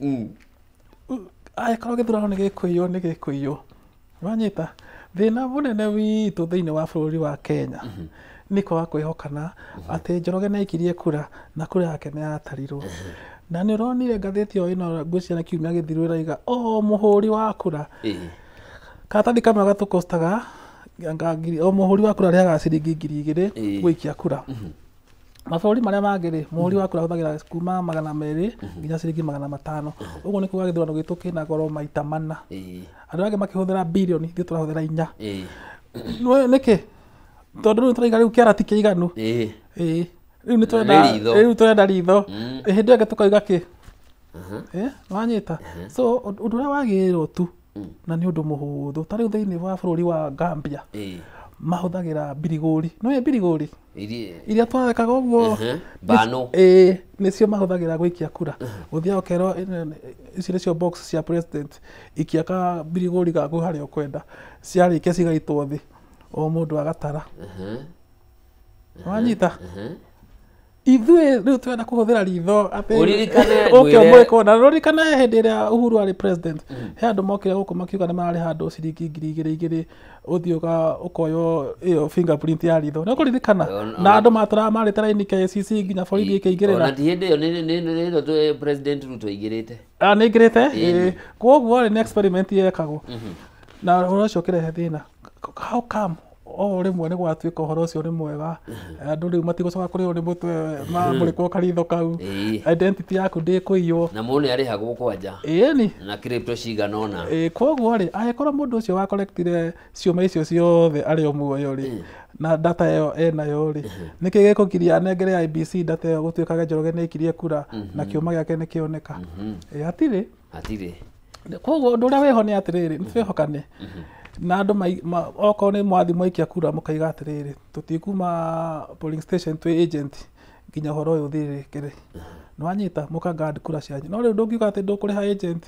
Angĩkorwo gĩthurano nĩ gĩkũiywo, nĩ gĩkũiywo. Wanyita? Thĩna mũnene witũ thĩinĩ wa bũrũri wa Kenya nĩ kwaga kwĩhokana atĩ Njoroge nĩ aikirie kura na kura yake nĩ yatarirwo. Na nĩ ũronire ngathĩti o ĩno ngwĩciria kiumia gĩthiru ĩraiga o mũhũri wa kura, karatathi kamwe gatũkostaga o mũhũri wa kura arĩhaga ciringi 2000 gũikia kura. Mabũrũri marĩa mangĩ rĩ, mũhũri wa kura ahũthagĩra kuma 200 nginya ciringi 500. Ũguo nĩ kuga gĩthurano gitũ kĩna goro maita 4. Andũ angĩ makĩhũthĩra birioni, ithuĩ tũrahũthĩra 4. Nĩkĩ? Tondũ rĩu tũraiga rĩu kĩara ti kĩiganu. Rĩu nĩ tũrenda, rĩu tũrenda ritho. Hĩndĩ ĩyo ĩngĩ tũkauga kĩ? Wanyita? So ũndũ ũrĩa wagĩrĩirwo tu na nĩ ũndũ mũhũthũ, ta rĩu thĩinĩ wa bũrũri wa Gambia mahũthagĩra mbirigũri. Nĩũĩ mbirigũri? Iria twarekaga ũguo. Bano. Nĩcio mahũthagĩra gũikia kura. Ũthiaga ũkerwo ici nĩcio box cia president, ikia ka mbirigũri gaku harĩa ũkwenda, ciarĩkia cigaitwo thĩ, o mũndũ agatara. Wanyita? Ithuĩ rĩu twenda kũhũthĩra ritho atĩ ũke ũmũrĩkwo. Na ũririkane hĩndĩ ĩrĩa Uhuru arĩ president, he andũ mokire gũkũ makiuga nĩ mararĩha andũ ciringi 2000 ũthiĩ ũkoywo ĩyo fingerprint ya ritho. Nĩ ũkũririkana? Na andũ matũraga marĩte raini KICC nginya borithi ĩkĩingĩrĩra. Ona ti hĩndĩ ĩyo nĩ ĩyo President Ruto aingĩrĩte. Nĩ aingĩrĩte? Koguo rĩ, nĩ experiment yekagwo. Na ũhoro ũcio ũkĩrehe thĩna. How come o rĩmwe nĩ gwatuĩka ũhoro ũcio nĩ mwega, andũ rĩu matigũcoka kũrĩo nĩ mũtwe mamũrĩkwo karitho kau, identity yaku ndĩkũiywo. Na mũndũ nĩ arĩhagwo kwanja. Ĩni. Na crypto cigana ũna. Koguo rĩ, angĩkorwo mũndũ ũcio wa collectire ciũma icio ciothe arĩ o muoyo rĩ, na data ĩyo enayo rĩ, nĩkĩ gĩkũgiria anengere IEBC data ĩyo gũtuĩkaga Njoroge nĩ aikirie kura na kĩũma gĩake nĩ kĩoneka? Hatirĩ. Hatirĩ. Koguo ũndũ ũrĩa wĩho nĩ atĩrĩrĩ, nĩ twĩhokane. Na andũ okorwo nĩ mwathi mwaikia kura mũkaiga atĩrĩrĩ, tũtikuma polling station twĩ agent nginya ũhoro ũyũ ũthirĩrĩkĩre. Nĩ wanyita? Mũka guard kura cianyu. No rĩu ndũngiuga atĩ ndũkũrĩha agent,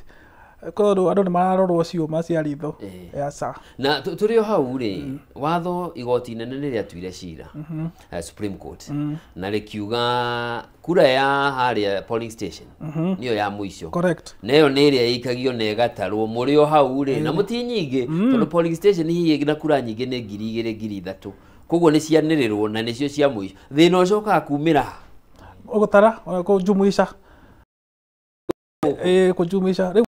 tondũ andũ nĩ mararorwo ciũma cia ritho. Aca. Na tũrĩ o hau rĩ, watho igoti inene nĩ rĩatuire cira, Supreme Court, na rĩkiuga kura ya harĩa polling station nĩyo ya mũico. Correct. Na ĩyo nĩ ĩrĩa ĩikagio na ĩgatarwo mũrĩ o hau rĩ, na mũti nyingĩ, tondũ polling station hihi na kura nyingĩ nĩ 2000 3,000. Koguo nĩ cianĩrĩrwo na nĩcio cia mũico. Thĩna ũcokaga kumĩra ũgũtara kũjumuisha kũjumuisha rĩu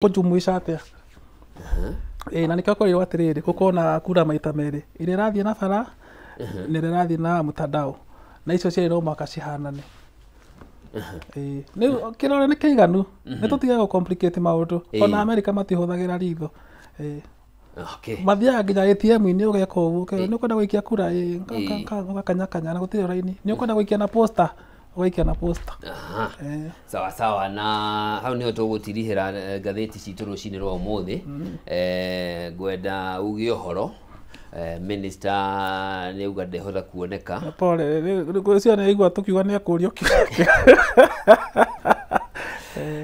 kũjumuisha atĩa? Na nĩkĩo kũrirwo atĩrĩrĩ gũkorwo na kura maita merĩ, ĩrĩa ĩrathiĩ na bara na ĩrĩa ĩrathiĩ na mtandao, na icio cierĩ no mũhaka cihanane. Rĩu kĩrore nĩ kĩiganu, nĩ tũtige gũ complicate maũndũ. Ona Amerika matihũthagĩra ritho. Mathiaga nginya ATM-inĩ ũgeka ũguo, nĩ ũkwenda gũikia kura, ũgakanyakanya na gũtirĩ raini, nĩ ũkwenda gũikia na posta, ũgaikia na posta. Sawa sawa, na hau niho tũgũtirihĩra ngathĩti citũ rũcinĩ rwa ũmũthĩ. Ngwenda uge ũhoro minister nĩ auga ndehota kuoneka. Pole, ngwĩciria nĩ aigua tũkiuga nĩ ekũrio.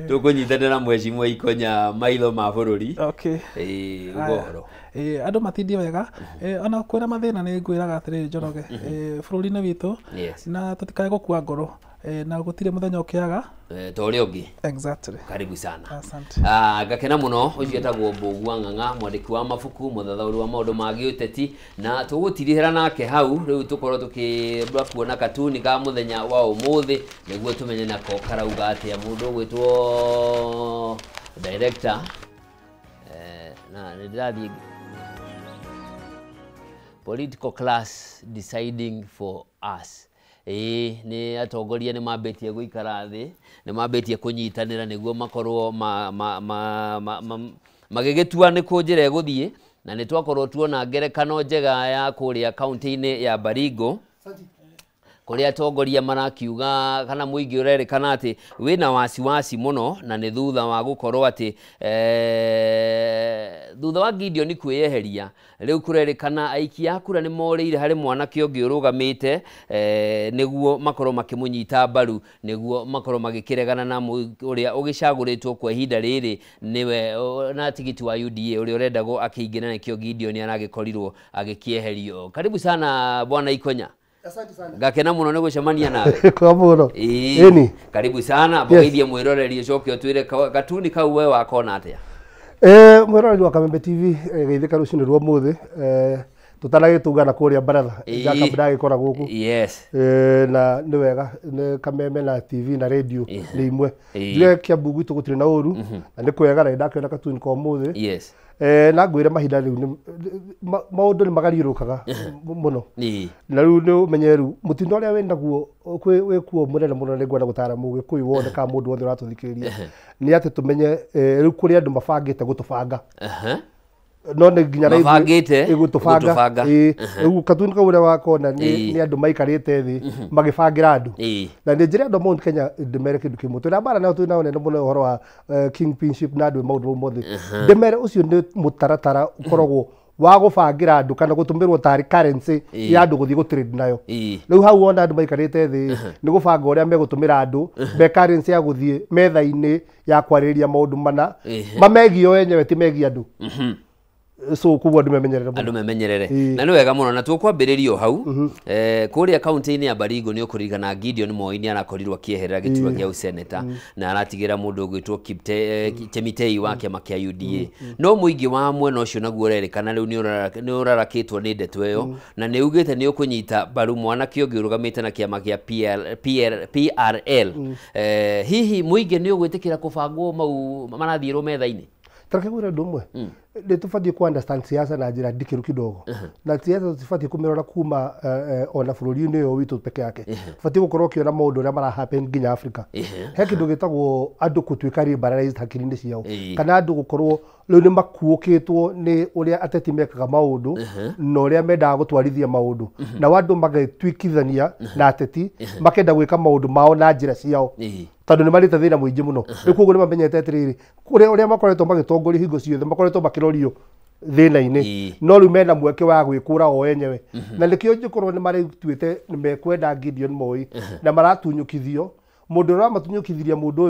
Tũkũnyitanĩra Mheshimiwa Ikonya maitho ma bũrũri. Uga ũhoro. Andũ matindie wega, ona kwĩna mathĩna nĩ ngwĩraga atĩrĩrĩ Njoroge, bũrũri-inĩ witũ na tũtikae gũkua ngoro, na gũtirĩ mũthenya ũkĩaga ta ũrĩa ũngĩ. Exactly. Karibu sana. Asante. Ngakena mũno ũcio etagwo Mbũgua Ng'ang'a, mwandĩki wa mabuku, mũthathaũri wa maũndũ ma gĩũteti, na tũgũtirihĩra nake hau rĩu tũkorwo tũkĩamba kuona katuni ka mũthenya wa ũmũthĩ nĩguo tũmenye nako karauga atĩa. Mũndũ ũgwĩtwo director na nĩ ndĩrathiĩ political class deciding for us. Nĩ atongoria nĩ mambĩtie gũikara thĩ, nĩ mambĩtie kũnyitanĩra nĩguo makorwo magĩgĩtua nĩ kũ njĩra ĩgũthiĩ, na nĩ twakorwo tuona ngerekano njega ya kũrĩa kaunti-inĩ ya Baringo kũrĩa atongoria marakiuga kana mũingĩ ũrerĩkana atĩ wĩna wasiwasi mũno, na nĩ thutha wa gũkorwo atĩ thutha wa Gideon kwĩyeheria rĩu kũrerĩkana aikia a kura nĩ morĩire harĩ mwanake ũngĩ ũrũgamĩte nĩguo makorwo makĩmũnyita mbaru nĩguo makorwo magĩkĩregana na ũrĩa ũgĩcagũrĩtwo kwa ihinda rĩrĩ nĩwe na tigiti wa UDA ũrĩa ũrendagwo akĩingĩra, nĩkĩo Gideon aragĩkorirwo agĩkĩeherio. Karibu sana Bwana Ikonya. Asante sana. Ngakena muno nĩ gũcemania nawe. Kwa mũno. Ĩni. Karibu sana. Mbũgeithie mwĩroreri ũcoke ũtwĩre gatuni kau we wakona atĩa. Mwĩroreri wa Kamembe TV geithĩka rũcinĩ rwa ũmũthĩ, tũtanagĩtũngana kũrĩa baratha Jacob ndagĩkora gũkũ. Yes. Na nĩ wega nĩ Kamembe na TV na radio nĩ imwe. Njuge Kiambu gwitũ gũtirĩ na ũru na nĩ kwega na ndakĩona katuni ka ũmũthĩ. Yes. Na ngwĩre mahinda rĩu maũndũ nĩ magariũrũkaga mũno. Na rĩu nĩ ũmenye rĩu mũtindo ũrĩa wĩnaguo wĩkuo mũnene mũno, nĩ ngwenda gũtara mũgĩkũyũ wothe kana mũndũ wothe ũratũthikĩrĩria nĩ atĩ tũmenye rĩu kũrĩ andũ mabangĩte gũtũbanga. No nĩ nginya mabangĩte gũtũbanga. Rĩu katuni kau ũrĩa wakona nĩ andũ maikarĩte thĩ magĩbangĩra andũ. Na nĩ njĩra andũ a Mount Kenya ndĩmere kĩndũ kĩmwe, twĩna mbara nayo twĩnao nene mũno ũhoro wa kingpinship na andũ maũndũ mau mothe. Ndĩmere ũcio nĩ mũtaratara ũkoragwo wa gũbangĩra andũ kana gũtũmĩrwo tarĩ currency ya andũ gũthiĩ gũtrade nayo. Rĩu hau wona andũ maikarĩte thĩ nĩ gũbanga ũrĩa megũtũmĩra andũ me currency ya gũthiĩ metha-inĩ ya kwarĩrĩria maũndũ mana mamegiĩ o enyewe, ti megiĩ andũ. So koguo andũ memenyerere mũno. Andũ memenyerere. Na nĩ wega mũno, na tũkwambĩrĩria o hau kũrĩa kaunti-inĩ ya Baringo nĩ ũkũririkana Gideon Moi nĩ arakorirwo akĩeherera gĩturwa kĩa ũseneta na aratigĩra mũndũ ũgwĩtwo Chemitei wa kĩama kĩa UDA. No mũingĩ wa mwena ũcio naguo ũrerĩkana rĩu nĩ ũrarakĩtwo nĩ ndeto ĩyo, na nĩ ugĩte nĩ ũkũnyita mbaru mwanake ũngĩ ũrũgamĩte na kĩama kĩa PRL. Hihi mũingĩ nĩ ũgwĩtĩkĩra kũbangwo mau marathiĩrwo metha-inĩ? Tareke ngwĩre ũndũ ũmwe, nĩ tũbatiĩ ku understand siasa na njĩra ndikĩru kidogo, na siasa tũtibatiĩ kũmĩrora kuma ona bũrũri-inĩ ũyũ witũ peke yake, batiĩ gũkorwo ũkĩona maũndũ ũrĩa mara happen nginya Africa. He kĩndũ gĩtagwo andũ gũtuĩka liberalized hakiri-inĩ ciao, kana andũ gũkorwo rĩu nĩ makuũkĩtwo nĩ ũrĩa ateti mekaga maũndũ na ũrĩa mendaga gũtwarithia maũndũ, nao andũ magetuĩkithania na ateti makenda gwĩka maũndũ mao na njĩra ciao, tondũ nĩ marĩte thĩna mũingĩ mũno. Rĩu koguo nĩ mamenyete atĩrĩrĩ, ũrĩa makoretwo magĩtongoria hingo ciothe makoretwo makĩrorio thĩna-inĩ, no rĩu mena mweke wa gwĩkũra o enyewe. Na nĩkĩo njĩkorwo nĩ maretuĩte nĩ mekwenda Gideon Moi na maratunyũkithio, mũndũ ũrĩa wamatunyũkithirie mũndũ